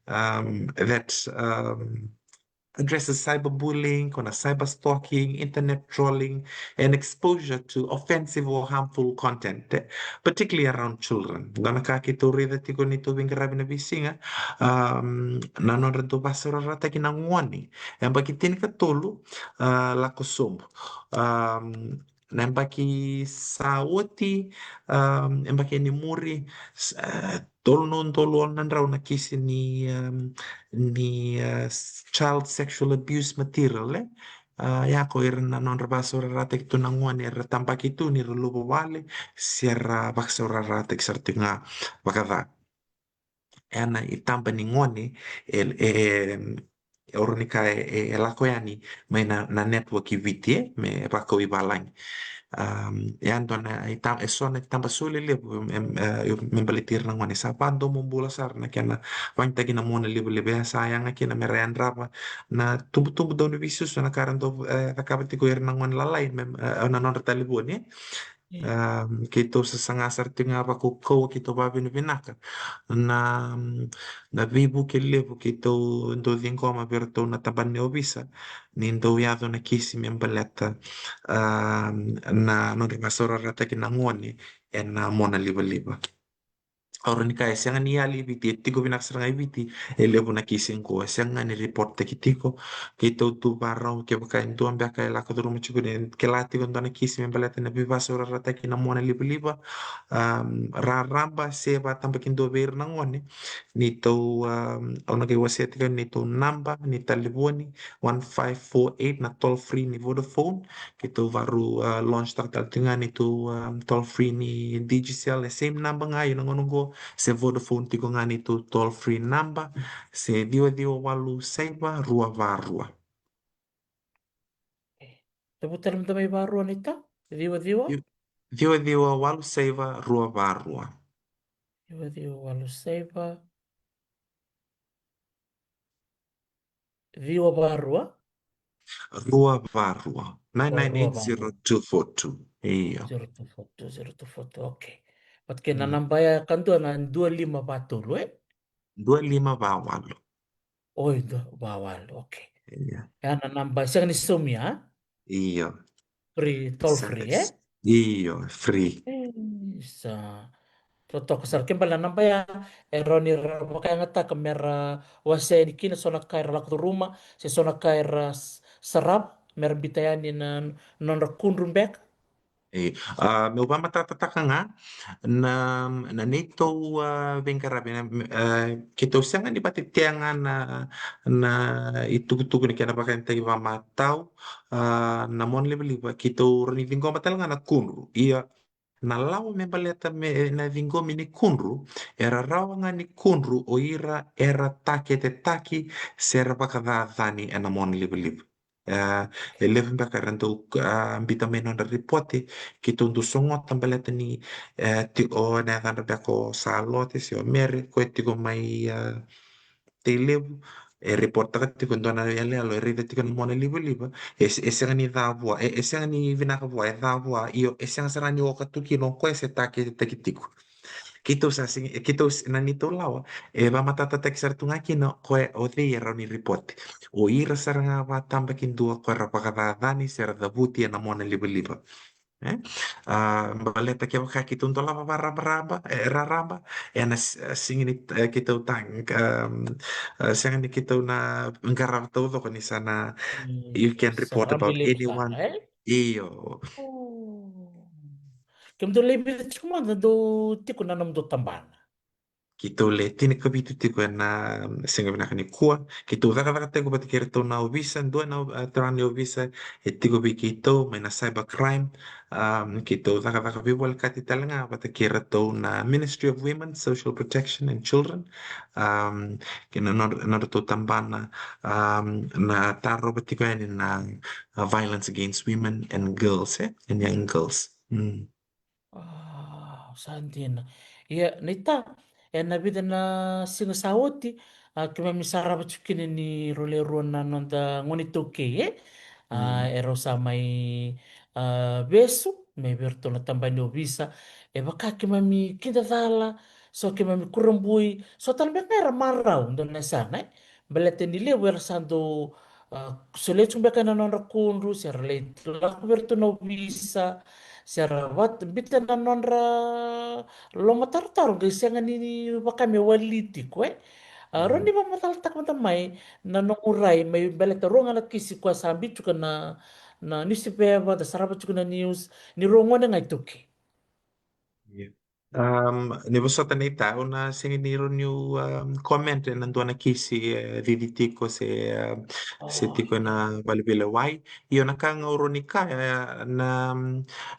um, that, um, addresses cyberbullying, ko na cyber stalking, internet trolling, and exposure to offensive or harmful content, eh, particularly around children. Dua na ka keitou raica tiko neitou veiqaravi na veisiga, um, na nodra dau vasaurarataki na gone yabaki tinikatolu, a, lako sobu. Um, na yabaki sa oti, um, yabaki ni muri, s-, a, tolu na udolu ono na drau na kisi ni, um, ni, a, s-, child sexual abuse material, e? a, ya ko ira na nodra vakasaurarataki tu na gone era tabaki tu ni ra luvawale, se ra vakasaurarataki sara tiko ga vakaca. Ena itaba ni gone, e, e, e, o rawa ni ka e, e, e lako yani mai na, na network i Viti, e, me vakau i valagi. Am, e a dua na ita-, e so na itaba soli levu, em, em, e, me baleti ira na gone sa vadomobula sara na kena vagitaki na mona livaliva, e sa yaga kina me ra yadrava na tubutubu dau ni veisusu, na ka ra dau, e, cakava tiko ira na gone lalai, me, e, na nodra talevoni, e. Ia. Am, keitou sasaga sara tiko ga vakaukauwa, keitou vakavinavinaka na, na veivuke levu keitou dau ciqoma vei iratou na tabana ni ovisa, ni dau yaco na kisi me baleta, am, na nodra vakasaurarataki na gone ena mona livaliva. Au rawa ni kaya e sega ni yali i Viti, e tiko vinaka sara ga i Viti, e levu na kisi qo, e sega ga ni report-taki tiko. Keitou tu varau, kevaka e dua beka e lako curuma tiko ni kila tiko e dua na kisi me baleta na veivakasaurarataki na mona livaliva, am, raraba se vakatabakidua vei ira na gone, neitou, am, au na qai wasea tiko neitou naba ni talevoni, one five four eight, na toll free ni Vodafone. Keitou varu, a, launch-taka tale tiko ga neitou, a, toll free ni Digicel, e same number ga, io na gauna qo se Vodafone tiko ga neitou toll free number, se ciwa ciwa walu saiva rua va rua. E, tevu tale mada mai va rua, Nita? Ciwa ciwa? Ciwa ciwa walu saiva rua va rua. Ciwa ciwa walu saiva. Ciwa va rua? Rua va rua. Nine nine eight zero two four two. Io. Zero two four two, zero two four two, okay. But kei na naba ya kadua na dua lima va tolu, e? Dua lima va walu. Oi, dua va walu, okay. Io. Ya na naba, sega ni saumi, a? Io. Free, toll free, e? Io, free. Isa. Totoka sara, ke bale na naba ya, e rawa ni ra vakayagataka me ra wasea yani kina so na ka era lako curuma, se so na ka era s-, sarava, me ra biuta yani na nodra kudru beka. E, a, meu vakamatatataka ga, na, na neitou, a, veiqaravi, na, a, keitou sega ni vakatetea ga na, na itukutuku ni kena vakayagataki vakamatau, a, na mona livaliva, keitou rawa ni ciqoma tale ga na kudru. Ia, na lawa me baleta me, na ciqomi ni kudru, era rawa ga ni kudru o ira era taketetaki se ra vakacacani ena mona livaliva. A, e levu beka era dau, a, biuta mai nodra ripote, keitou dau sogota baleta ni, e, ti-, o na yacadra beka o Salote se o Mere, koya tiko mai, a, Tailevu, e report-taka tiko e dua na iyaloyalo e raica tiko na mona livaliva, e se-, e sega ni ca vua, e, e sega ni vinaka vua, e ca vua, io, e sega sara ni oka tu kina o koya se taketetaki tiko. Keitou sa sega, keitou s-, na neitou lawa, e vakamatatataki sara tu ga kina o koya, o cei e rawa ni report. O ira sara ga vakatabakidua ko era vakacacani se ra cavuti ena mona livaliva. E? A, baleta kevaka keitou dolava vakarabaraba, e, raraba, ena s-, sega ni, e, keitou tag, am, e, sega ni keitou na qarava taucoko ni sa na, you can report about anyone. Io. Kemudou lai vica tiko mada dou tiko na nomudou tabana? Keitou le tinikavitu tiko ena siga vinaka nikua. Keitou cakacaka tiko vata kei iratou na ovisa, dua na, a, turaga ni ovisa e tiko vei keitou mai na cyber crime. Am, keitou cakacaka veivolekati tale ga vata kei iratou na Ministry of Women, Social Protection and Children. Am, kei na nod-, nodratou tabana, am, na tarova tiko yani na, a, violence against women and girls, e, and young girls. Mm. A, sa dina. Ia, naita, ena vica na siga sa oti, a, keimami sarava tiko kina ni rau le rua na noda gone iTaukei, e? A, e rau sa mai, a, vesu mai vei iratou na tabana ni ovisa. E vaka keimami kidacala, so keimami kurabui, so tale beka era marau, dua na yasana, e? Baleta ni levu era sa dau, a, solia tiko beka na nodra kudru, se ra lai lako vei iratou na ovisa, se ra vata, biuta na nodra lomatarotaro, qai sega ni, ni vaka me wali tiko, e? A, rawa ni vakamacalataka mada mai na nomu rai, mai baleta rua ga na kisi koya sa biu tiko na, na niusipeva, da sarava tiko na news, ni rua gone ga iTaukei. Io. Um, ni vosota na ita, au na sega ni rawa niu, um, comment ena dua na kisi e cici tiko se, um, se tiko ena valeveilewai. Io, na ka ga au rawa ni kaya, na,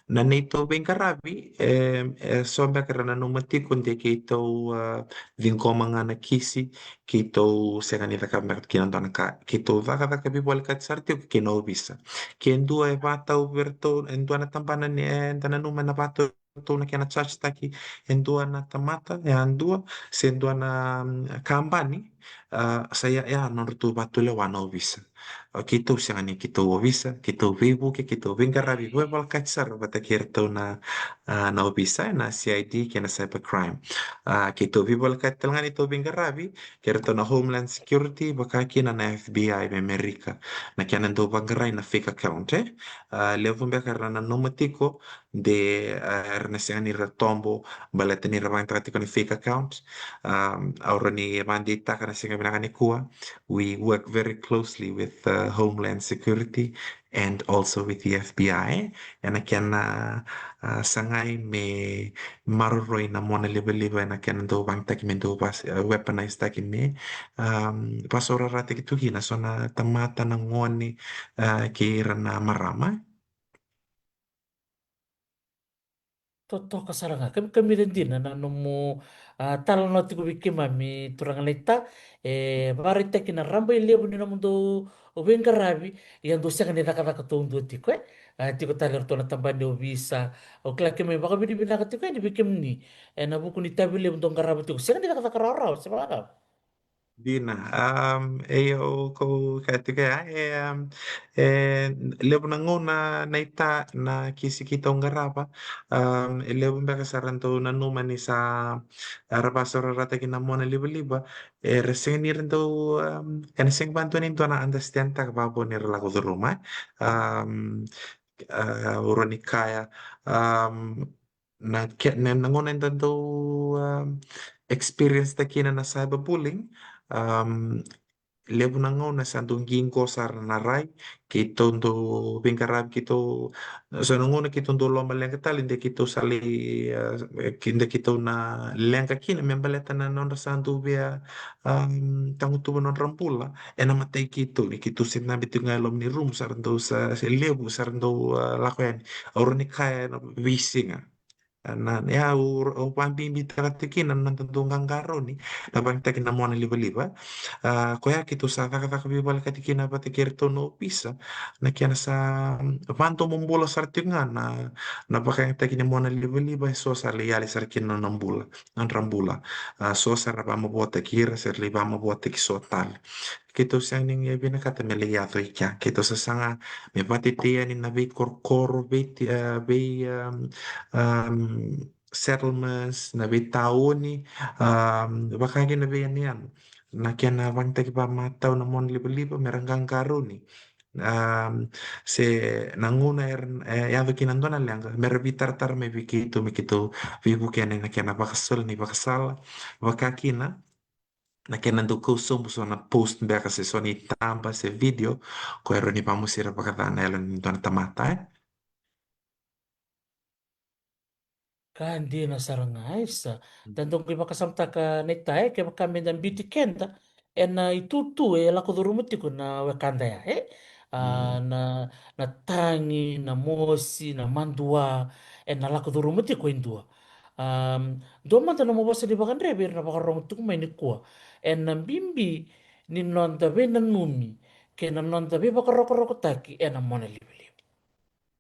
na neitou veiqaravi, e, e so beka era nanuma tiko de keitou, uh, ciqoma ga na kisi, keitou sega ni cakava beka kina dua na ka, keitou cakacaka veivolekati sara tiko kei na ovisa. Ke dua e vatau vei ratou, e dua na tabana ni, eda nanuma ena vatau ratou na kena charge taki e dua na tamata, e a dua, se dua na, mm, kabani, a, sa ia, ia nodratou vatulewa na ovisa. A, keitou sega ni keitou ovisa, keitou veivuke, keitou veiqaravi veivolekati sara vata kei ratou na, a, na ovisa, na C I D kei na cybercrime. A, keitou veivolekati tale ga ni tou veiqaravi kei ratou na Homeland Security, vaka kina na F B I me Amerika, na kena dau vaqarai na fake account, e. A, levu beka era nanuma tiko de, a, era na sega ni ra tobo baleta ni ra vakayagataka tiko na fake account. Um, au rawa ni vakadeitaka na siga vinaka nikua, we work very closely with, uh, Homeland Security and also with the F B I ena kena, a, sagai me maroroi na mona livaliva ena kena dau vakayagataki me dau vas-, a, weaponize taki me, um, vasaurarataki tu kina so na tamata, na gone, a, kei ira na marama. Totoka sara ga. Kami, kamica dina na nomu, a, talanoa tiko vei keimami, turaga naita, e vakaraitaki na rabailevu ni nomudou veiqaravi, ia dou sega ni cakacaka taudua tiko, e. A, tiko tale ratou na tabana ni ovisa. Au kila keimami vakavinavinaka tiko yani vei kemuni ena vuku ni itavi levu dou qarava tiko. Sega ni cakacaka rawarawa, se vakacava? Dina, um, e, au kau kaya tiko ya, e, um, e levu na gauna naita na kisi keitou qarava, um, e levu beka sara dau nanuma ni sa, a, ra vasaurarataki na mona livaliva, era sega ni ra dau, um, ena sega vakadua ni dua na understand taka vakavo ni ra lako curuma, e. Um, a, au rawa ni kaya, um, na ke-, na, na gauna eda dau, um, experience taki kina na cyberbullying, um, levu na gauna sa dau qiqo sara na rai, keitou dau veiqaravi, keitou, so na gauna keitou dau lomaleqa tale, de keitou sa lai, a, e, ke-, de keitou na leqa kina me baleta na nodra sa dau via, um, tagutuva nodra bula ena matai keitou, ni keitou se dabe tiko ga e loma ni rumu, sa ra dau sa, se levu sa ra dau, a, lako yani. Au rawa ni kaya na veisiga. A, na, ia, au, au vakabibitaka tiko kina na noda dau qaqarauni na vakayagataki na mona livaliva. A, koya keitou sa cakacaka veivolekati kina vata kei ratou na ovisa, na kena sa, mm, vadomobula sara tiko ga na, na vakayagataki ni mona livaliva, e so sa lai yali sara kina na nodra bula, nodra bula. A, so sa ra vakamavoataki ira, sa ra lai vakamavoataki so tale. Keitou sega ni vinakata me lai yaco i kea. Keitou sa saga me vakatetei yani na veikorokoro, vei ti-, a, vei, um, um, settlements, na veitauni, um, vaka kina veiyanuyanu. Na kena vakayagataki vakamatau na mona livaliva me ra qaqarauni. Um, se na gauna era, e, yaco kina dua na leqa, me ra veitaratara mai vei keitou, me keitou veivuke yani ena kena vakasoli na ivakasala, vaka kina na kena dau kau sobu so na post beka se so na itaba se video ko e rawa ni vakamosira vakaca na yalo ni dua na tamata, e. Ka dina sara ga, e sa. Mm. Da dau qai vakasamataka naita, e, kevaka meda biuti keda ena itutu e lako curuma tiko na wekada ya, e. A, mm, na, na tagi, na mosi, na madua, ena lako curuma tiko e dua. Um, dua mada nomu vosa ni vakadre vei ira na vakarorogo tiko mai nikua ena bibi ni noda veinanumi kei na noda veivakarokorokotaki ena mona livaliva.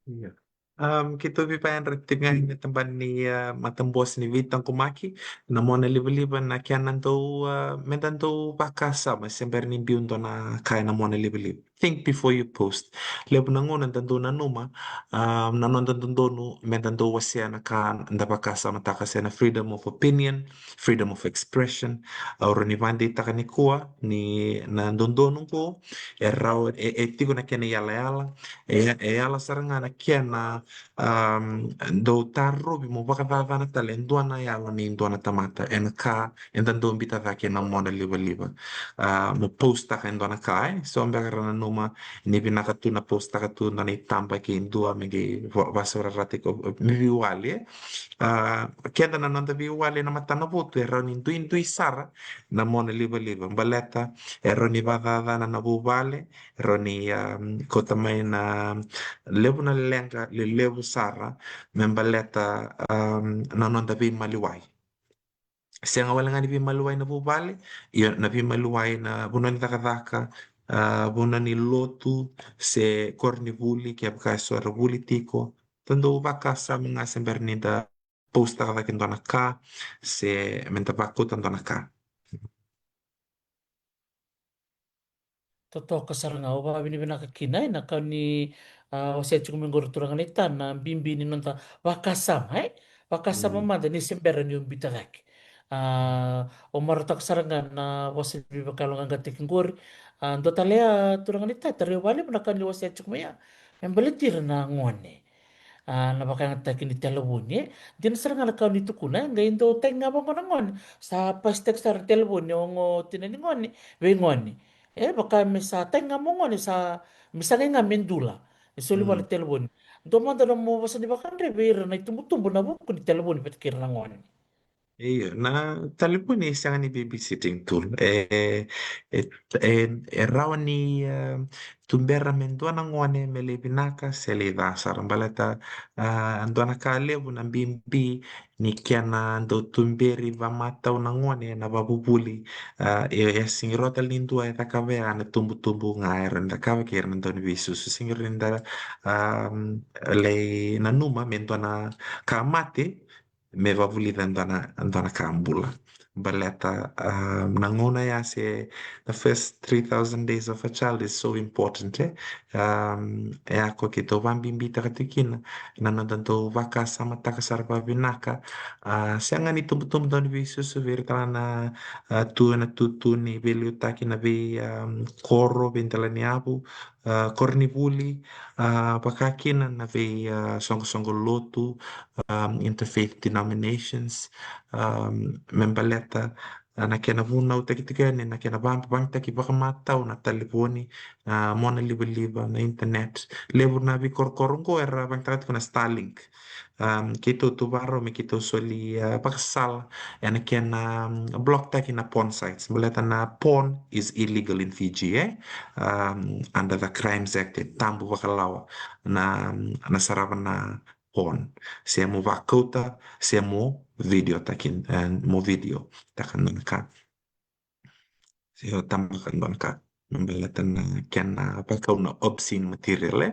Ia. Um, keitou veivakayadra tiko ga ena tabana ni, a, matabose ni veitaqomaki na mona livaliva, na kena dau, a, meda dau vakasama se bera ni biu dua na ka ena mona livaliva. Think before you post. Levu na gauna da dau nanuma, a, na noda dodonu meda dau wasea na ka da vakasamataka, se na freedom of opinion, freedom of expression. Au rawa ni vakadeitaka nikua ni na dodonu qo e rawa, e, e tiko na kena iyalayala, e, e yala sara ga na kena, um, dau tarovi mo vakacacana tale e dua na yalo ni dua na tamata ena ka eda dau biuta cake ena mona livaliva. A, mo post taka e dua na ka, e so beka ra na nanuma ni vinaka tu na postaka tu na nona itaba kei dua me qai va-, vasaurarataki, me veiwali, e. A, keda na noda veiwali na matanavotu e rawa ni duidui sara na mona livaliva. Baleta e rawa ni vakacacana na vuvale, e rawa ni, a, kauta mai na levu na leqa lelevu sara me baleta, a, na noda veimaliwai. Sega wale ga ni veimaliwai na vuvale, ia na veimaliwai na vanua ni cakacaka, a, vanua ni lotu, se koronivuli, kevaka eso era vuli tiko. Tou dau vakasama ga se bera ni da postaka cake dua na ka, se me da vakauta dua na ka. Totoka sara ga, au vakavinavinaka kina, e, na ka ni, a, wasea tiko mai qori turaga naita, na bibi ni noda vakasama, e? Vakasama mada ni se bera ni o biuta cake. A, au marautaka sara ga na vosa ni veivakayaloqaqataki qori. A, dua tale, a, turaga naita, tarai au vakalevu na ka ni wasea tiko mai ya me baleti ira na gone. A, na vakayagataki ni talevoni, e. Dina sara ga na ka ni tukuna, e, qai dau tagi ga vaqo na gone. Sa pasitaki sara na talevoni, oqo tina ni gone, vei gone. E, vaka me sa tagi ga mo gone, sa, me sa qai ga me dula. E soli vua na talevoni. Dua mada na mo vosa ni vakadre vei ira na itubutubu na vuku ni talevoni vata kei ira na gone. Io, na talevoni e sega ni babysitting tool. E, e, e, e rawa ni, e, tubera me dua na gone me lai vinaka se lai ca sara. Baleta, a, dua na ka levu na bibi ni kena dau tuberi vamatau na gone na vavuvuli. A, e, e sega ni rawa tale ni dua e cakava ya, na tubutubu ga era na cakava kei ira na dau ni veisusu. Sega ni rawa ni da, a, lai nanuma me dua na ka mate me vavulica e dua na, dua na ka bula. Baleta, a, na gauna ya se the first three thousand days of a child is so important, e. A, e a ko keitou vabibitaka tiko kina na noda dau vakasamataka sara vavinaka. A, sega ni tubutubu dau ni veisusu vei ira tale na, a, tu ena tutu ni veiliutaki na vei, a, koro, vei dela ni yavu, a, koronivuli, a, vaka kina na vei, a, soqosoqo lotu, a, interfaith denominations, a, me baleta, a, na kena vunautaki tiko yani na kena vakayagataki vakamatau na talevoni, a, mona livaliva, na internet. Levu na veikorokoro oqo era vakayagataka tiko na Starlink. A, keitou tu vakarau me keitou soli, a, vakasala ena kena, um, block taki na porn sites. Baleta na porn is illegal in Fiji, e? Um, under the Crimes Act, e tabu vakalawa na, na sarava na porn. Se mo vakauta, se mo video taki, e, mo video taka na ka. Se o tabaka dua na ka me baleta na kena vakau na obscene material, e?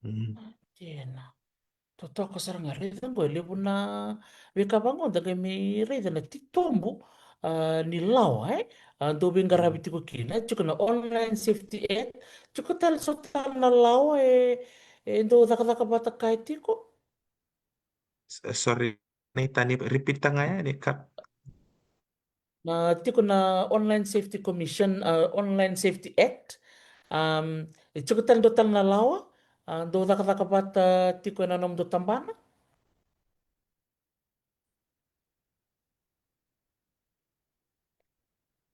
Mm. Kena. Totoka sara ga, raica qo e levu na veika vaqo da qai mai raica na titobu, a, ni lawa, e? A, dau veiqaravi tiko kina, e tiko na Online Safety Act, tiko tale so tale na lawa e, e dau cakacaka vata kaya tiko. S-, sorry, ni tani repeat-taka ga yani ka. Na tiko na Online Safety Commission, a, Online Safety Act. Um, e tiko tale dua tale na lawa, a, dau cakacaka vata tiko ena nomudou tabana.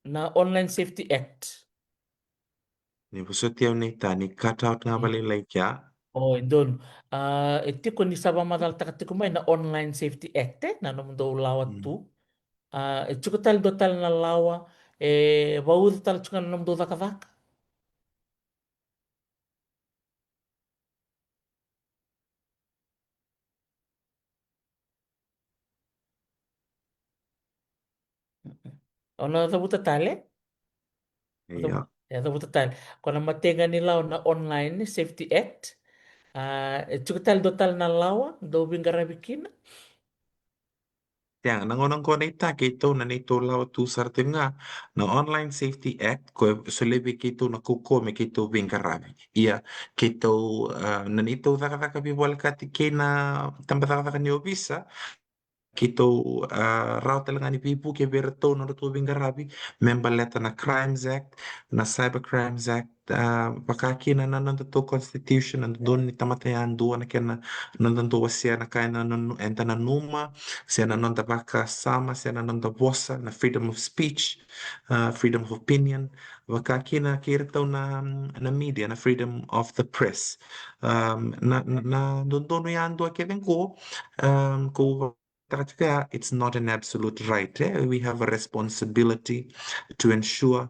Na Online Safety Act. Ni vosoti au ni tani cut out ga vakalailai kea. O, e donu. A, e tiko ni sa vakamacalataka tiko mai na Online Safety Act, e, na nomudou lawa tu. A, e tiko tale dua tale na lawa e vauca tale tiko ga na nomudou cakacaka. O na cavuta tale? Ia. E cavuta tale. Ko na mataiga ni lawa na Online Safety Act. A, e tiko tale dua tale na lawa dau veiqaravi kina. Ia, na gauna qo na ita keitou na neitou lawa tu sara tiko ga na Online Safety Act, ko e solia vei keitou na kaukauwa me keitou veiqaravi. Ia, keitou, a, na neitou cakacaka veivolekati kei na tabacakacaka ni ovisa, keitou, a, rawa tale ga ni veivuke vei iratou na nodratou veiqaravi me baleta na Crimes Act, na Cyber Crimes Act, ah, vaka kina na nodatou constitution, na dodonu ni tamata yadua, na kena, nodatou wasea na ka eda nanu-, eda nanuma, se na noda vakasama, se na noda vosa, na freedom of speech, ah, freedom of opinion, vaka kina kei iratou na, na media, na freedom of the press. Um, na, na, na dodonu yadua kece qo, um, ko taka tiko ya, it's not an absolute right, eh? We have a responsibility to ensure,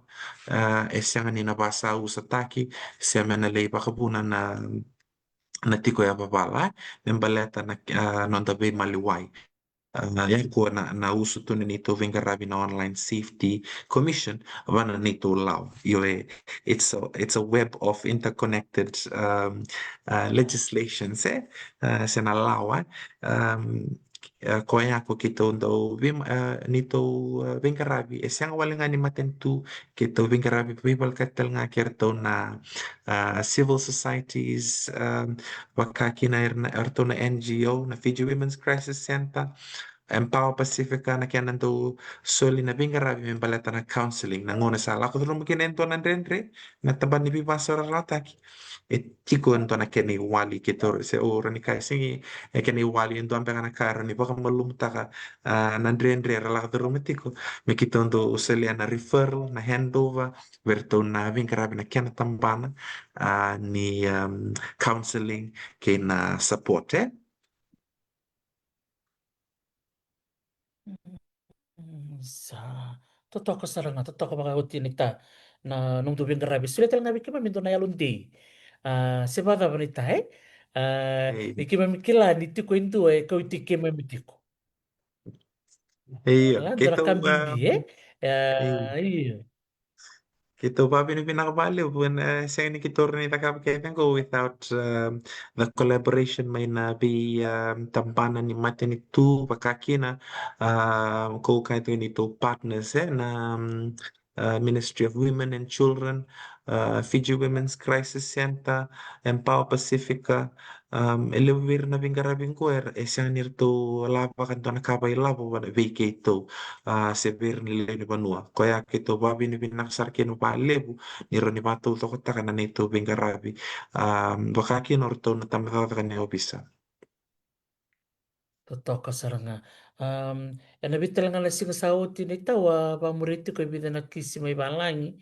uh, e sega ni na vakasausataki, se me na lai vakavuna na, na tiko yavavala, eh? Me baleta na, uh, noda veimaliwai. Uh, ya qo na, na usutu ni neitou veiqaravi na Online Safety Commission, vaka na neitou lawa. Io, e, it's a, it's a web of interconnected, um, uh, legislations, eh? Uh, se na lawa, um, eh, koya ko keitou dau vei-, eh, neitou, eh, veiqaravi, e sega wale ga ni matanitu, keitou veiqaravi veivolekati tale ga kei ratou na, ah, civil societies, ah, vaka kina era na, eratou na N G O, na Fiji Women's Crisis Centre, Empower Pacifica, na kena dau soli na veiqaravi me baleta na counselling, na gauna sa lako curuma kina e dua na dredre, na tabana ni veivakasaurarataki. E tiko e dua na kena iwali keitou, se o rawa ni kaya sega, e kena iwali, e dua beka na ka e rawa ni vakamalumutaka, ah, na dredre era lako curuma tiko. Me keitou dau solia na referral, na handover, vei iratou na veiqaravi na kena tabana, ah, ni, um, counselling kei na support, eh? Mm, sa totoka sara ga, totoka vakaoti naita na nomudou veiqaravi. Solia tale ga vei keimami e dua na yalodei. Ah, se vakacava naita, eh? Ah, ni keimami kila ni tiko e dua e kauti keimami tiko. Io, la dua na ka bibi, eh? Ah, io. Keitou vakavinavinaka vakalevu, ena sega ni keitou rawa ni cakava kece qo without, um, the collaboration mai na vei, um, tabana ni matanitu, vaka kina, um, ko kaya tu neitou partners, eh, na, um, uh, Ministry of Women and Children, uh, Fiji Women's Crisis Centre, Empower Pacifica, um, e levu vei ira na veiqaravi qo era, e sega ni ratou lavaka dua na ka vakailavo vei keitou, ah, se vei ira na lewe ni vanua. Koya keitou vakavinavinaka sara kina vakalevu ni rawa ni vakataucokotaka na neitou veiqaravi, ah, vaka kina o ratou na tabacakacaka ni ovisa. Totoka sara ga. Um, ena vica tale ga na siga sa oti naita, au a vakamuria tiko e vica na kisi mai valagi.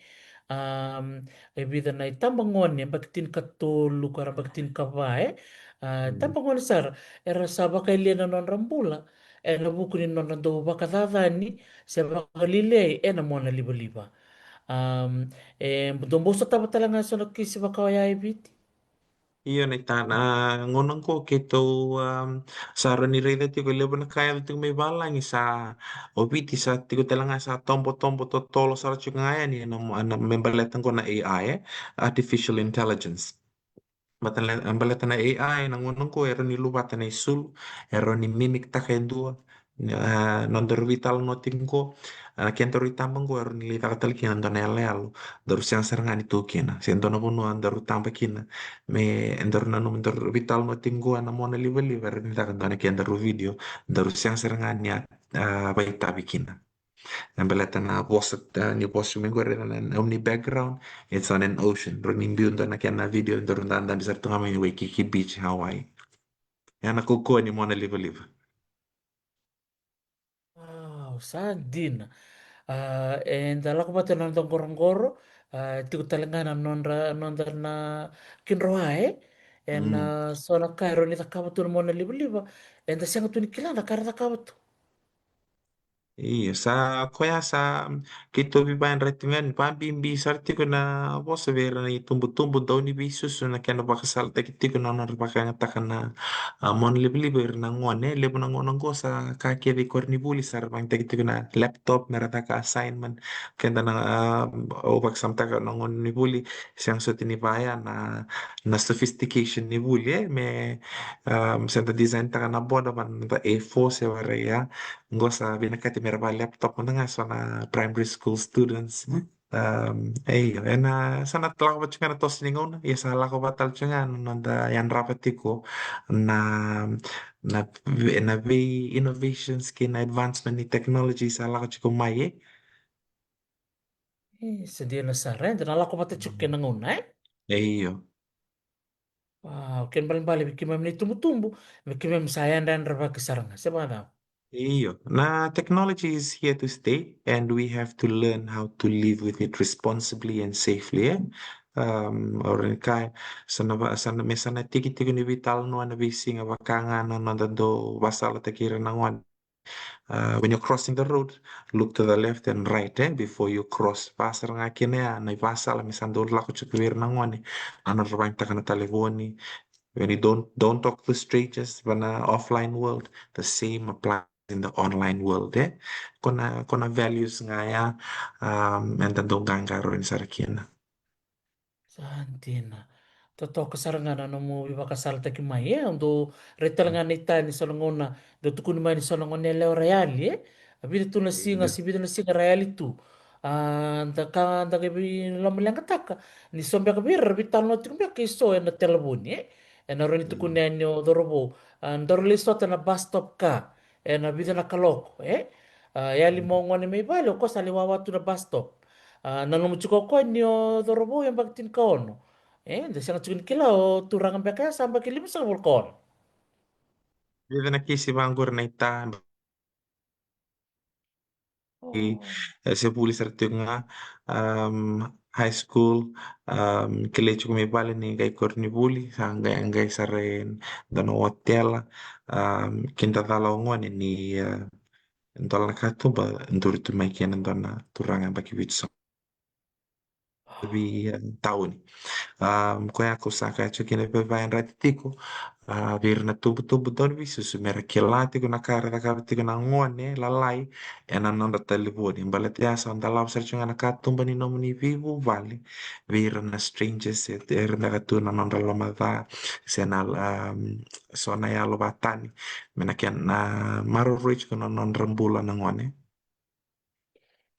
Um, e vica na itabagone, yabaki tinikatolu ka ra yabaki tinikava, eh? Ah, itabagone sara, era sa vakayalia na nodra bula ena vuku ni nodra dau vakacacani se vakalialiai ena monalivaliva. Um, e dau bau sotava tale ga e so na kisi vaka oya e Viti? Io, naita, na gauna qo keitou, um, sa rawa ni raica tiko e levu na ka e yaco tiko mai valagi sa, o Viti sa tiko tale ga sa tobotobo totolo sara tiko ga yani ena mo-, ena me baleta qo na A I, eh? Artificial Intelligence. Baleta na, baleta na A I, na gauna qo e rawa ni luvata na isulu, e rawa ni mimic taka e dua, ah, nodaru veitalanoa tiko qo, ah, kedaru itaba qo e rawa ni lai caka tale kina e dua na iyaloyalo, daru sega sara ga ni tu kina. Se dua na vanua daru taba kina, me daru nanuma daru veitalanoa tiko qo ena monalivaliva, e rawa ni caka e dua na kedaru video, daru sega sara ga ni a, ah, vakaitavi kina. Na baleta na vosa, ah, ni vosa mai qori, na, na, na background, it's on an ocean. Rawa ni biu dua na kena video, daru dadabe sara tu ga mai na Waikiki Beach, Hawaii. Ena kaukauwa ni monalivaliva. Wow, sa dina. Ah, eda lako vata na noda qoroqoro, ah, tiko tale ga na nodra, noda na kidroa, eh? Ena, mm, ah, so na ka e rawa ni cakava tu na monalivaliva, eda sega tu ni kila na ka era cakava tu. Io, sa koya sa keitou veivakayadrati ga ni vakabibi sara tiko na vosa vei ira na itubutubu, dau ni veisusu na kena vakasalataki tiko na nodra vakayagataka na, ah, monalivaliva ira na gone. Levu na gauna qo sa ka kece i koronivuli sa ra vakayagataki tiko na laptop me ra caka assignment. Keda na, ah, au vakasamataka na gonevuli, sega soti ni vaya na, na sophistication ni vuli, eh, me, um, se da design taka na board vaka na A four se vaka ya. Qo sa vinakati me ra vaka laptop mada ga so na primary school students. Um, e io, ena sa na lako vata tiko ga na toso ni gauna, ia sa lako vata tale tiko ga na noda yadrava tiko na, na, na vei innovations kei na advancement ni technology sa lako tiko mai, eh. E, sa dina sara, e, da na lako vata tiko kei na gauna, e? E, io. Wow, kena ibalebale vei keimami na itubutubu, me keimami sa yadrayadravaki sara ga, se vakacava? Io, na technology is here to stay and we have to learn how to live with it responsibly and safely, e? Um, o rawa ni kaya, sa na va-, sa na, me sa na tiki tiko ni veitalanoa ena veisiga vaka ga na noda dau vasalataki ira na gone. Uh, when you're crossing the road, look to the left and right, e, before you cross. Vaka sara ga kina ya na ivasala me sa dau lako tiko vei ira na gone. Na nodra vakayagataka na talevoni. When you don't, don't talk to strangers, va na offline world, the same applies in the online world, e? Ko na, ko na values ga ya, um, eda dau qaqarauni sara kina. Sa dina. Totoka sara ga na nomu veivakasalataki mai, e? Au dau rai tale ga na ita ni so na gauna, dau tukuni mai ni so na gone yalewa ra yali, e? A vica tu na siga, se vica na siga ra yali tu. A, da ka, da qai veilomaleqataka ni so beka vei ira ra veitalanoa tiko beka e so ena talevoni, e? Ena rawa ni tukuni yani o cauravou. A, daru lai sota na bus stop ka ena vica na kaloko, e? A, yali mo gone mai vale, o koya sa lai wawa tu na bus stop. A, nanuma tiko o koya ni o cauravou e yabaki tinikaono. E, da sega tiko ni kila o turaga beka ya sa yabaki limasagavulu ka ono. Vica na kisi vaqori na ita. O. E, se vuli sara tiko ga, um, high school, um, kilai tiko mai vale ni qai koronivuli, sa qai, qai sara e dua na otela, um, kidacala o gone ni, uh, dola na katuba, duri tu mai kina dua na turaga yabaki vitusagavulu. Vei, eh, tauni. Um, koya ko sa kaya tiko kina vei, vakayadrati tiko, ah, vei ira na tubutubu dau ni veisusu me ra kila tiko na ka era cakava tiko na gone lalai ena nodra talevoni. Baleta ya sa dolava sara tiko ga na katuba ni nomuni veivuvale vei ira na strangers, se era beka tu na nodra lomaca, se na, um, so na yalo vakatani. Me na kena, ah, maroroi tiko na nodra bula na gone.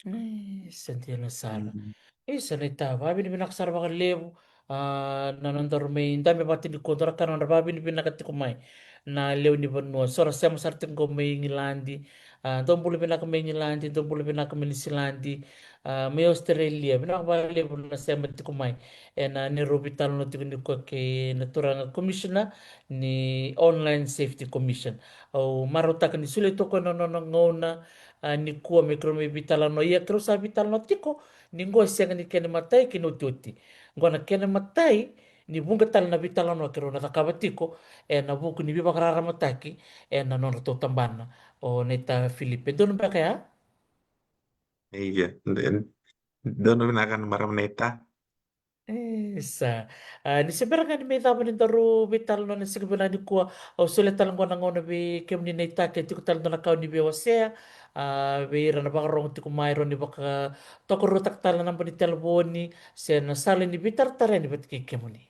E, sa dina sara. Mm. E, sa na ita, vakavinavinaka sara vakalevu, a, na nodaru mai dabe vata nikua, dua na ka na nodra vakavinavinaka tiko mai na lewe ni vanua. So ra sema sara tiko qo mai Igiladi, a, dou bula vinaka mai Igiladi, dou bula vinaka mai Niusiladi, a, mai Australia. Vinaka vakalevu na sema tiko mai ena neirau veitalanoa tiko nikua kei na turaga commissioner ni Online Safety Commission. Au marautaka ni solia toka na nona gauna, a, nikua me keirau mai veitalanoa. Ia keirau sa veitalanoa tiko ni qo e sega ni kena imatai kei na iotioti. Qo na kena imatai ni vuqa tale na veitalanoa keirau na cakava tiko ena vuku ni veivakararamataki ena nodratou tabana. O naita Filipe, donu beka ya? Ia, donu vinaka na marama naita. E, sa. A, ni se bera ga ni mai cava ni daru veitalanoa ena siga vinaka nikua, au solia tale qo na gauna vei kemuni naita ke tiko tale dua na ka o ni via wasea, a, vei ira na vakarorogo tiko mai, rawa ni vakatokaruataka tale na naba ni talevoni se na sala ni veitaratara yani vata kei kemuni.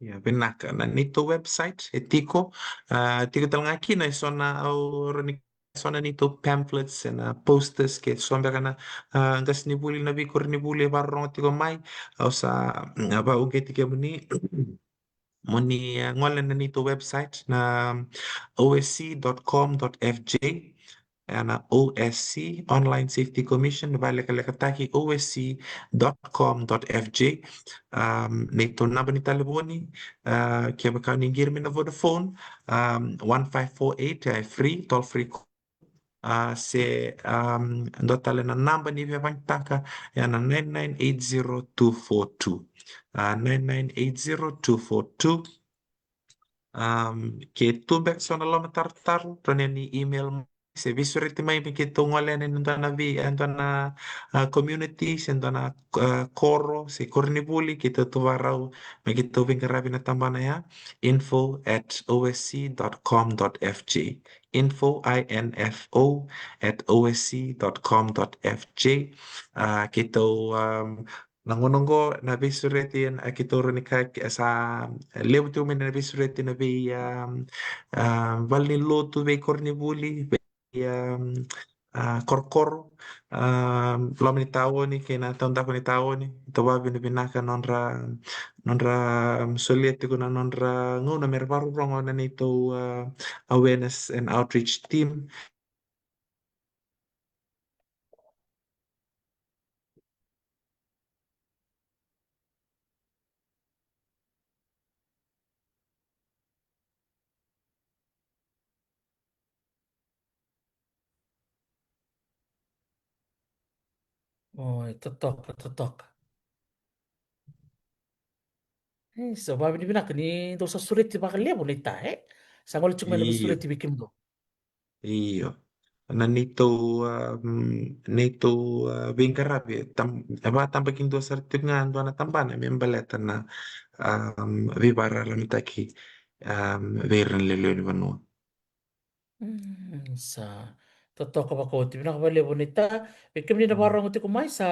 Ia, vinaka. Na neitou website e tiko, a, tiko tale ga kina e so na, au rawa ni so na neitou pamphlets, e na posters, ke so beka na, a, qasenivuli, na veikoronivuli e vakarorogo tiko mai, au sa, mm, vakauqeti kemuni mo ni, a, gole na neitou website na O S C dot com dot F J, e na O S C, Online Safety Commission, vakalekalekataki O S C dot com dot F J. Um, neitou naba ni talevoni, a, kevaka ni qiri mai na Vodafone, um, one five four eight, e free, toll free call. A, se, um, dua tale na naba ni via vakayagataka, e na nine nine eight zero two four two. A, nine nine eight zero two four two. Um, ke tu beka so na lomatarotaro, rawa ni email mai, se veisureti mai me keitou gole yani ena dua na vei, e dua na, a, community, se dua na, a, koro, se koronivuli, keitou tu vakarau me keitou veiqaravi na tabana ya, info at O S C dot com dot F J. Info, I N F O, at O S C dot com dot F J. A, keitou, um, na gauna oqo na veisureti, e, keitou rawa ni kaya, e, sa levu tiko mai na veisureti na vei, a, a, valenilotu, veikoronivuli, vei, a, a, korokoro, a, loma ni taoni kei na taudaku ni taoni. Keitou vakavinavinaka nodra, nodra, um, solia tiko na nodra gauna me ra vakarorogo na neitou, a, awareness and outreach team. Oi, totoka, totoka. E, sa vakavinavinaka ni dou sa sureti vakalevu naita, e? Sa gole tiko mai na veisureti vei kemudou. Io. Na neitou, um, neitou, uh, veiqaravi, e tam-, e vakatabakidua sara tiko ga e dua na tabana me baleta na, um, veivakararamataki, um, vei ira na lewe ni vanua. Mm, sa totoka vakaoti. Vinaka vakalevu naita. Vei kemuni na vakarogo tiko mai, sa,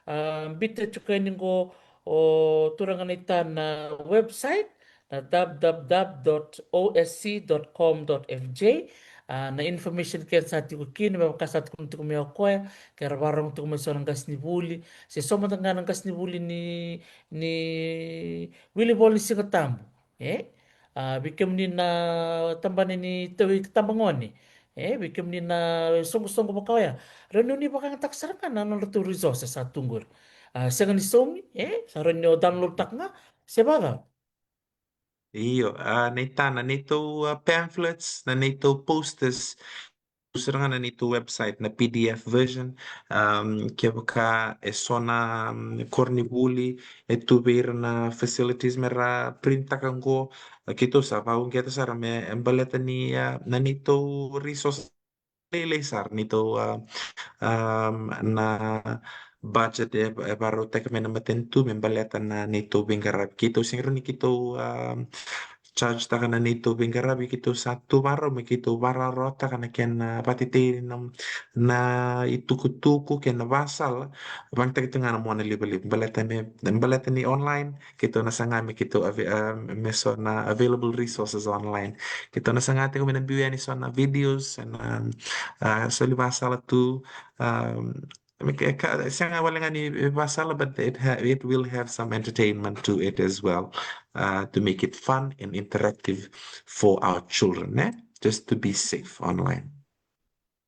a, biuta tiko yani qo o turaga naita na website na w w w dot o s c dot com dot f j. A, na information kece sa tiko kina, me vaka sa tukuna tiko mai o koya, ke ra vakarogo tiko mai so na qasenivuli se so mada ga na qasenivuli ni, ni wili voli ni Siga Tabu. E? A, vei kemuni na tabana ni taui tabagone. E, vei kemuni na soqosoqo vaka oya. Rawa ni vakayagataka sara ga na nodratou resources sa tu qori. A, sega ni saumi, e? Sa rawa ni o download taka ga, se vaka. Io, a, naita na neitou, a, pamphlets, na neitou posters, tu sara ga na neitou website na P D F version. Um, kevaka e so na, um, koronivuli e tu vei ira na facilities me ra print taka qo, a, keitou sa vakauqeta sara me, e, baleta ni, a, na neitou resource lailai sara, neitou, a, um, na budget e, e vakarautaki mai na matanitu me baleta na neitou veiqaravi. Keitou sega ni keitou, um, charge taka na neitou veiqaravi, keitou sa tu vakarau me keitou vakarawarawataka na kena, a, vakatetei na, na itukutuku kei na vakasala. Vakayagataki tu ga na monalivaliva baleta me, baleta ni online, keitou na saga me keitou ave-, a, me so na available resources online. Keitou na saga tiko me na biu yani so na videos, na, a, soli vakasala tu, a, me ke-, ka-, sega wale ga ni vakasala, but it ha-, it will have some entertainment to it as well, uh, to make it fun and interactive for our children, eh? Just to be safe online.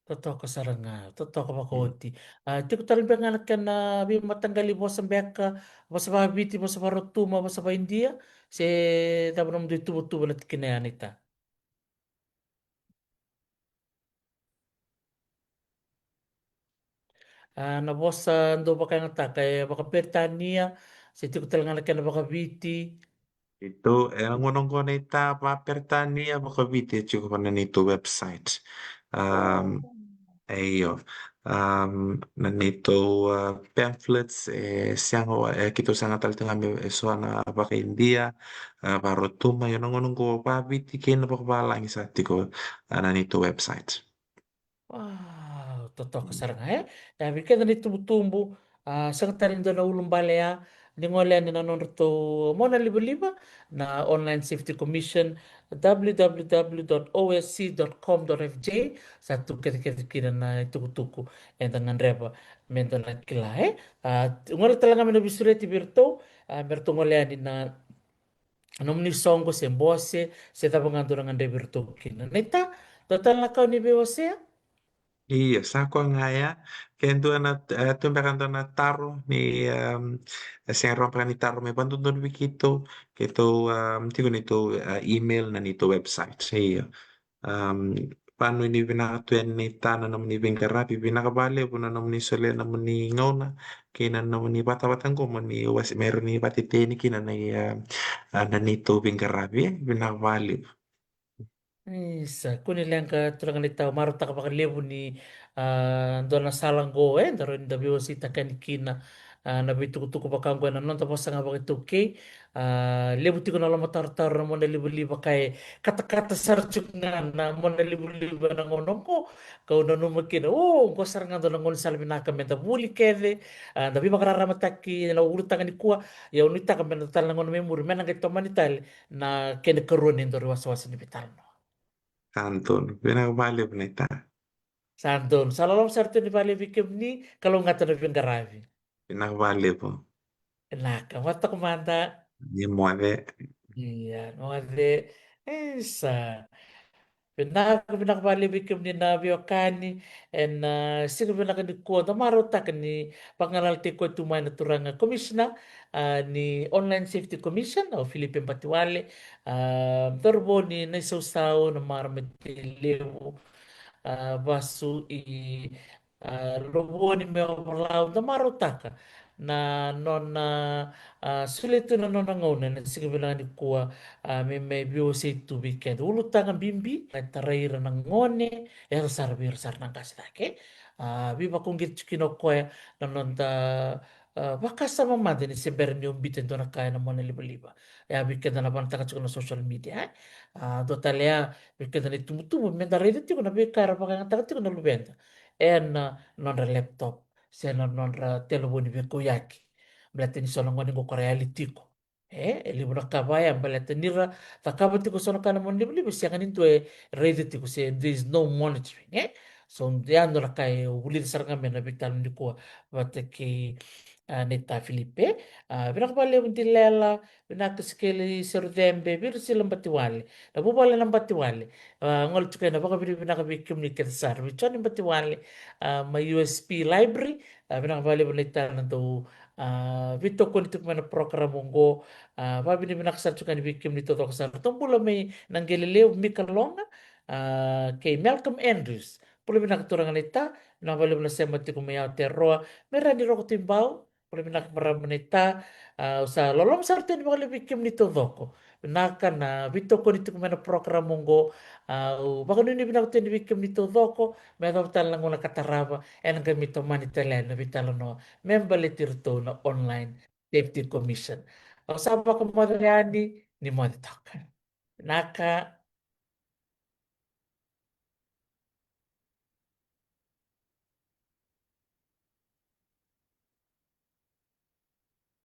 Totoka sara ga, totoka vakaoti. A, tiko tale beka ga na kena veimataqali vosa beka, vosa vakaViti, vosa vakaRotuma, vosa vakaIdia, se cava nomudou ituvatuva na tikina ya naita? A, na vosa dou vakayagataka, e vakaPeritania, se tiko tale ga na kena vakaViti? Ito, e, na gauna oqo naita, vakaPeritania, vakaViti, e tiko na neitou website. Um, e, io. Um, na neitou, uh, pamphlets, e, sega wa-, e, keitou sega tale tu ga me, e, so na vakaIdia, uh, vakaRotuma, io na gauna oqo vakaViti kei na vakavalagi sa tiko, uh, na neitou website. Wow, totoka sara ga, e? Ia, vei keda na itubutubu, a, sega tale ni dua na ulubale ya, ni gole yani na nodratou monalivaliva, na Online Safety Commission, w w w dot o s c dot com dot f j, sa tu kecekece kina na itukutuku eda gadreva me da na kila, e? A, gole tale ga mai na veisureti vei iratou, a, me ratou gole yani na nomuni soqo se bose, se cava ga dou na gadrevi iratou kina. Naita, dua tale na ka o ni veiwasea? Io, sa koya ga ya. Ke dua na, e, tu beka dua na taro ni, em, e sega rawa beka ni taro me vakadodonu vei keitou, keitou, em, tiko neitou, e, email na neitou website. Io. Em, vanuinui vinaka tu yani naita na nomuni veiqaravi, vinaka vakalevu na nomuni solia na nomuni gauna kei na nomuni vatavata qo mo ni wase, me rawa ni vakatetei yani kina na, e, a, na neitou veiqaravi, e, vinaka vakalevu. Isa, kua ni leqa turaga naita, au marautaka vakalevu ni, a, dua na sala qo, e, da rawa ni da veiwaseitaka yani kina, a, na veitukutuku vaka oqo ena noda vosa ga vakaitaukei. A, levu tiko na lomatarotaro, na monalivaliva ka e katakata sara tiko ga na monalivaliva ena gauna oqo. Kau nanuma kina, o, oqo sara ga dua na gaunisala vinaka me da vuli kece, a, da veivakararamataki ena ulutaga nikua. Ia au nuitaka me na tale na gauna mai muri me na qai tomani tale na kena ikarua ni nodaru iwasewase ni veitalanoa. Sa donu. Vinaka vakalevu naita. Sa donu. Sa loloma sara tu yani vakalevu vei kemuni, kalougata na veiqaravi. Vinaka vakalevu. Vinaka, moce toka mada. Ni moce. Ia, moce. Isa. Vinaka, vinaka vakalevu vei kemuni na veiwekani. Ena, a, siga vinaka nikua, da marautaka ni vagalalataki koya tu mai na turaga commissioner, a, ni Online Safety Commission, o Filipe Batiwale, a, cauravou ni Naisausau, na marama i Tailevu, a, vasu i, a, Lovoni mai Ovalau, da marautaka na nona, a, solia tu na nona gauna ena siga vinaka nikua, a, me mai veiwasei tu vei keda. Ulutaga bibi e tarai ira na gone, e yaco sara vei ira sara na qase cake. A, veivakauqeti tiko kina o koya na noda, a, vakasama mada ni se bera ni o biuta e dua na ka ena monalivaliva. E a vei keda na vanataka tiko na social media, e? A, dua tale ya, vei keda na itubutubu, meda raica tiko na veika era vakayagataka tiko na luveda ena nodra laptop se na nodra telefoni veikauyaki. Baleta ni so na gone qo ko ra yali tiko. E, e levu na ka vaya, baleta ni ra cakava tiko so na ka na monalivaliva, sega ni dua e raica tiko, se there is no monitoring, e? So, ya dua na ka e vulica sara ga mai na veitalanoa nikua vata kei, a, Naita Filipe. A, vinaka vakalevu Dilela, vinaka Sikeli Serucebe, Virusila Batiwale, na vuvale na Batiwale. A, gole tiko ena vakavinavinaka vei kemuni kece sara, vei Joni Batiwale, a, mai U S P Library. A, vinaka vakalevu Naita na dau, a, veitokoni tiko mai na program oqo. A, vakavinavinaka sara tiko yani vei kemuni taucoko sara. Ratou bula mai na Qelelevu, Mika Loga, a, kei Malcolm Andrews. Bula vinaka turaga Naita, vinaka vakalevu na sema tiko mai Aotearoa. Mai Raniroko Tui Bau, bula vinaka marama Naita, a, au sa loloma sara tu yani vakalevu vei kemuni taucoko. Vinaka na veitokoni tiko mai na program oqo, a, au vakanuinui vinaka tu yani vei kemuni taucoko, me yacova tale na gauna ka tarava, ena qai mai tomani tale yani na veitalanoa me baleti iratou na Online Safety Commission. Au sa vakamoce yani, ni moce toka. Vinaka,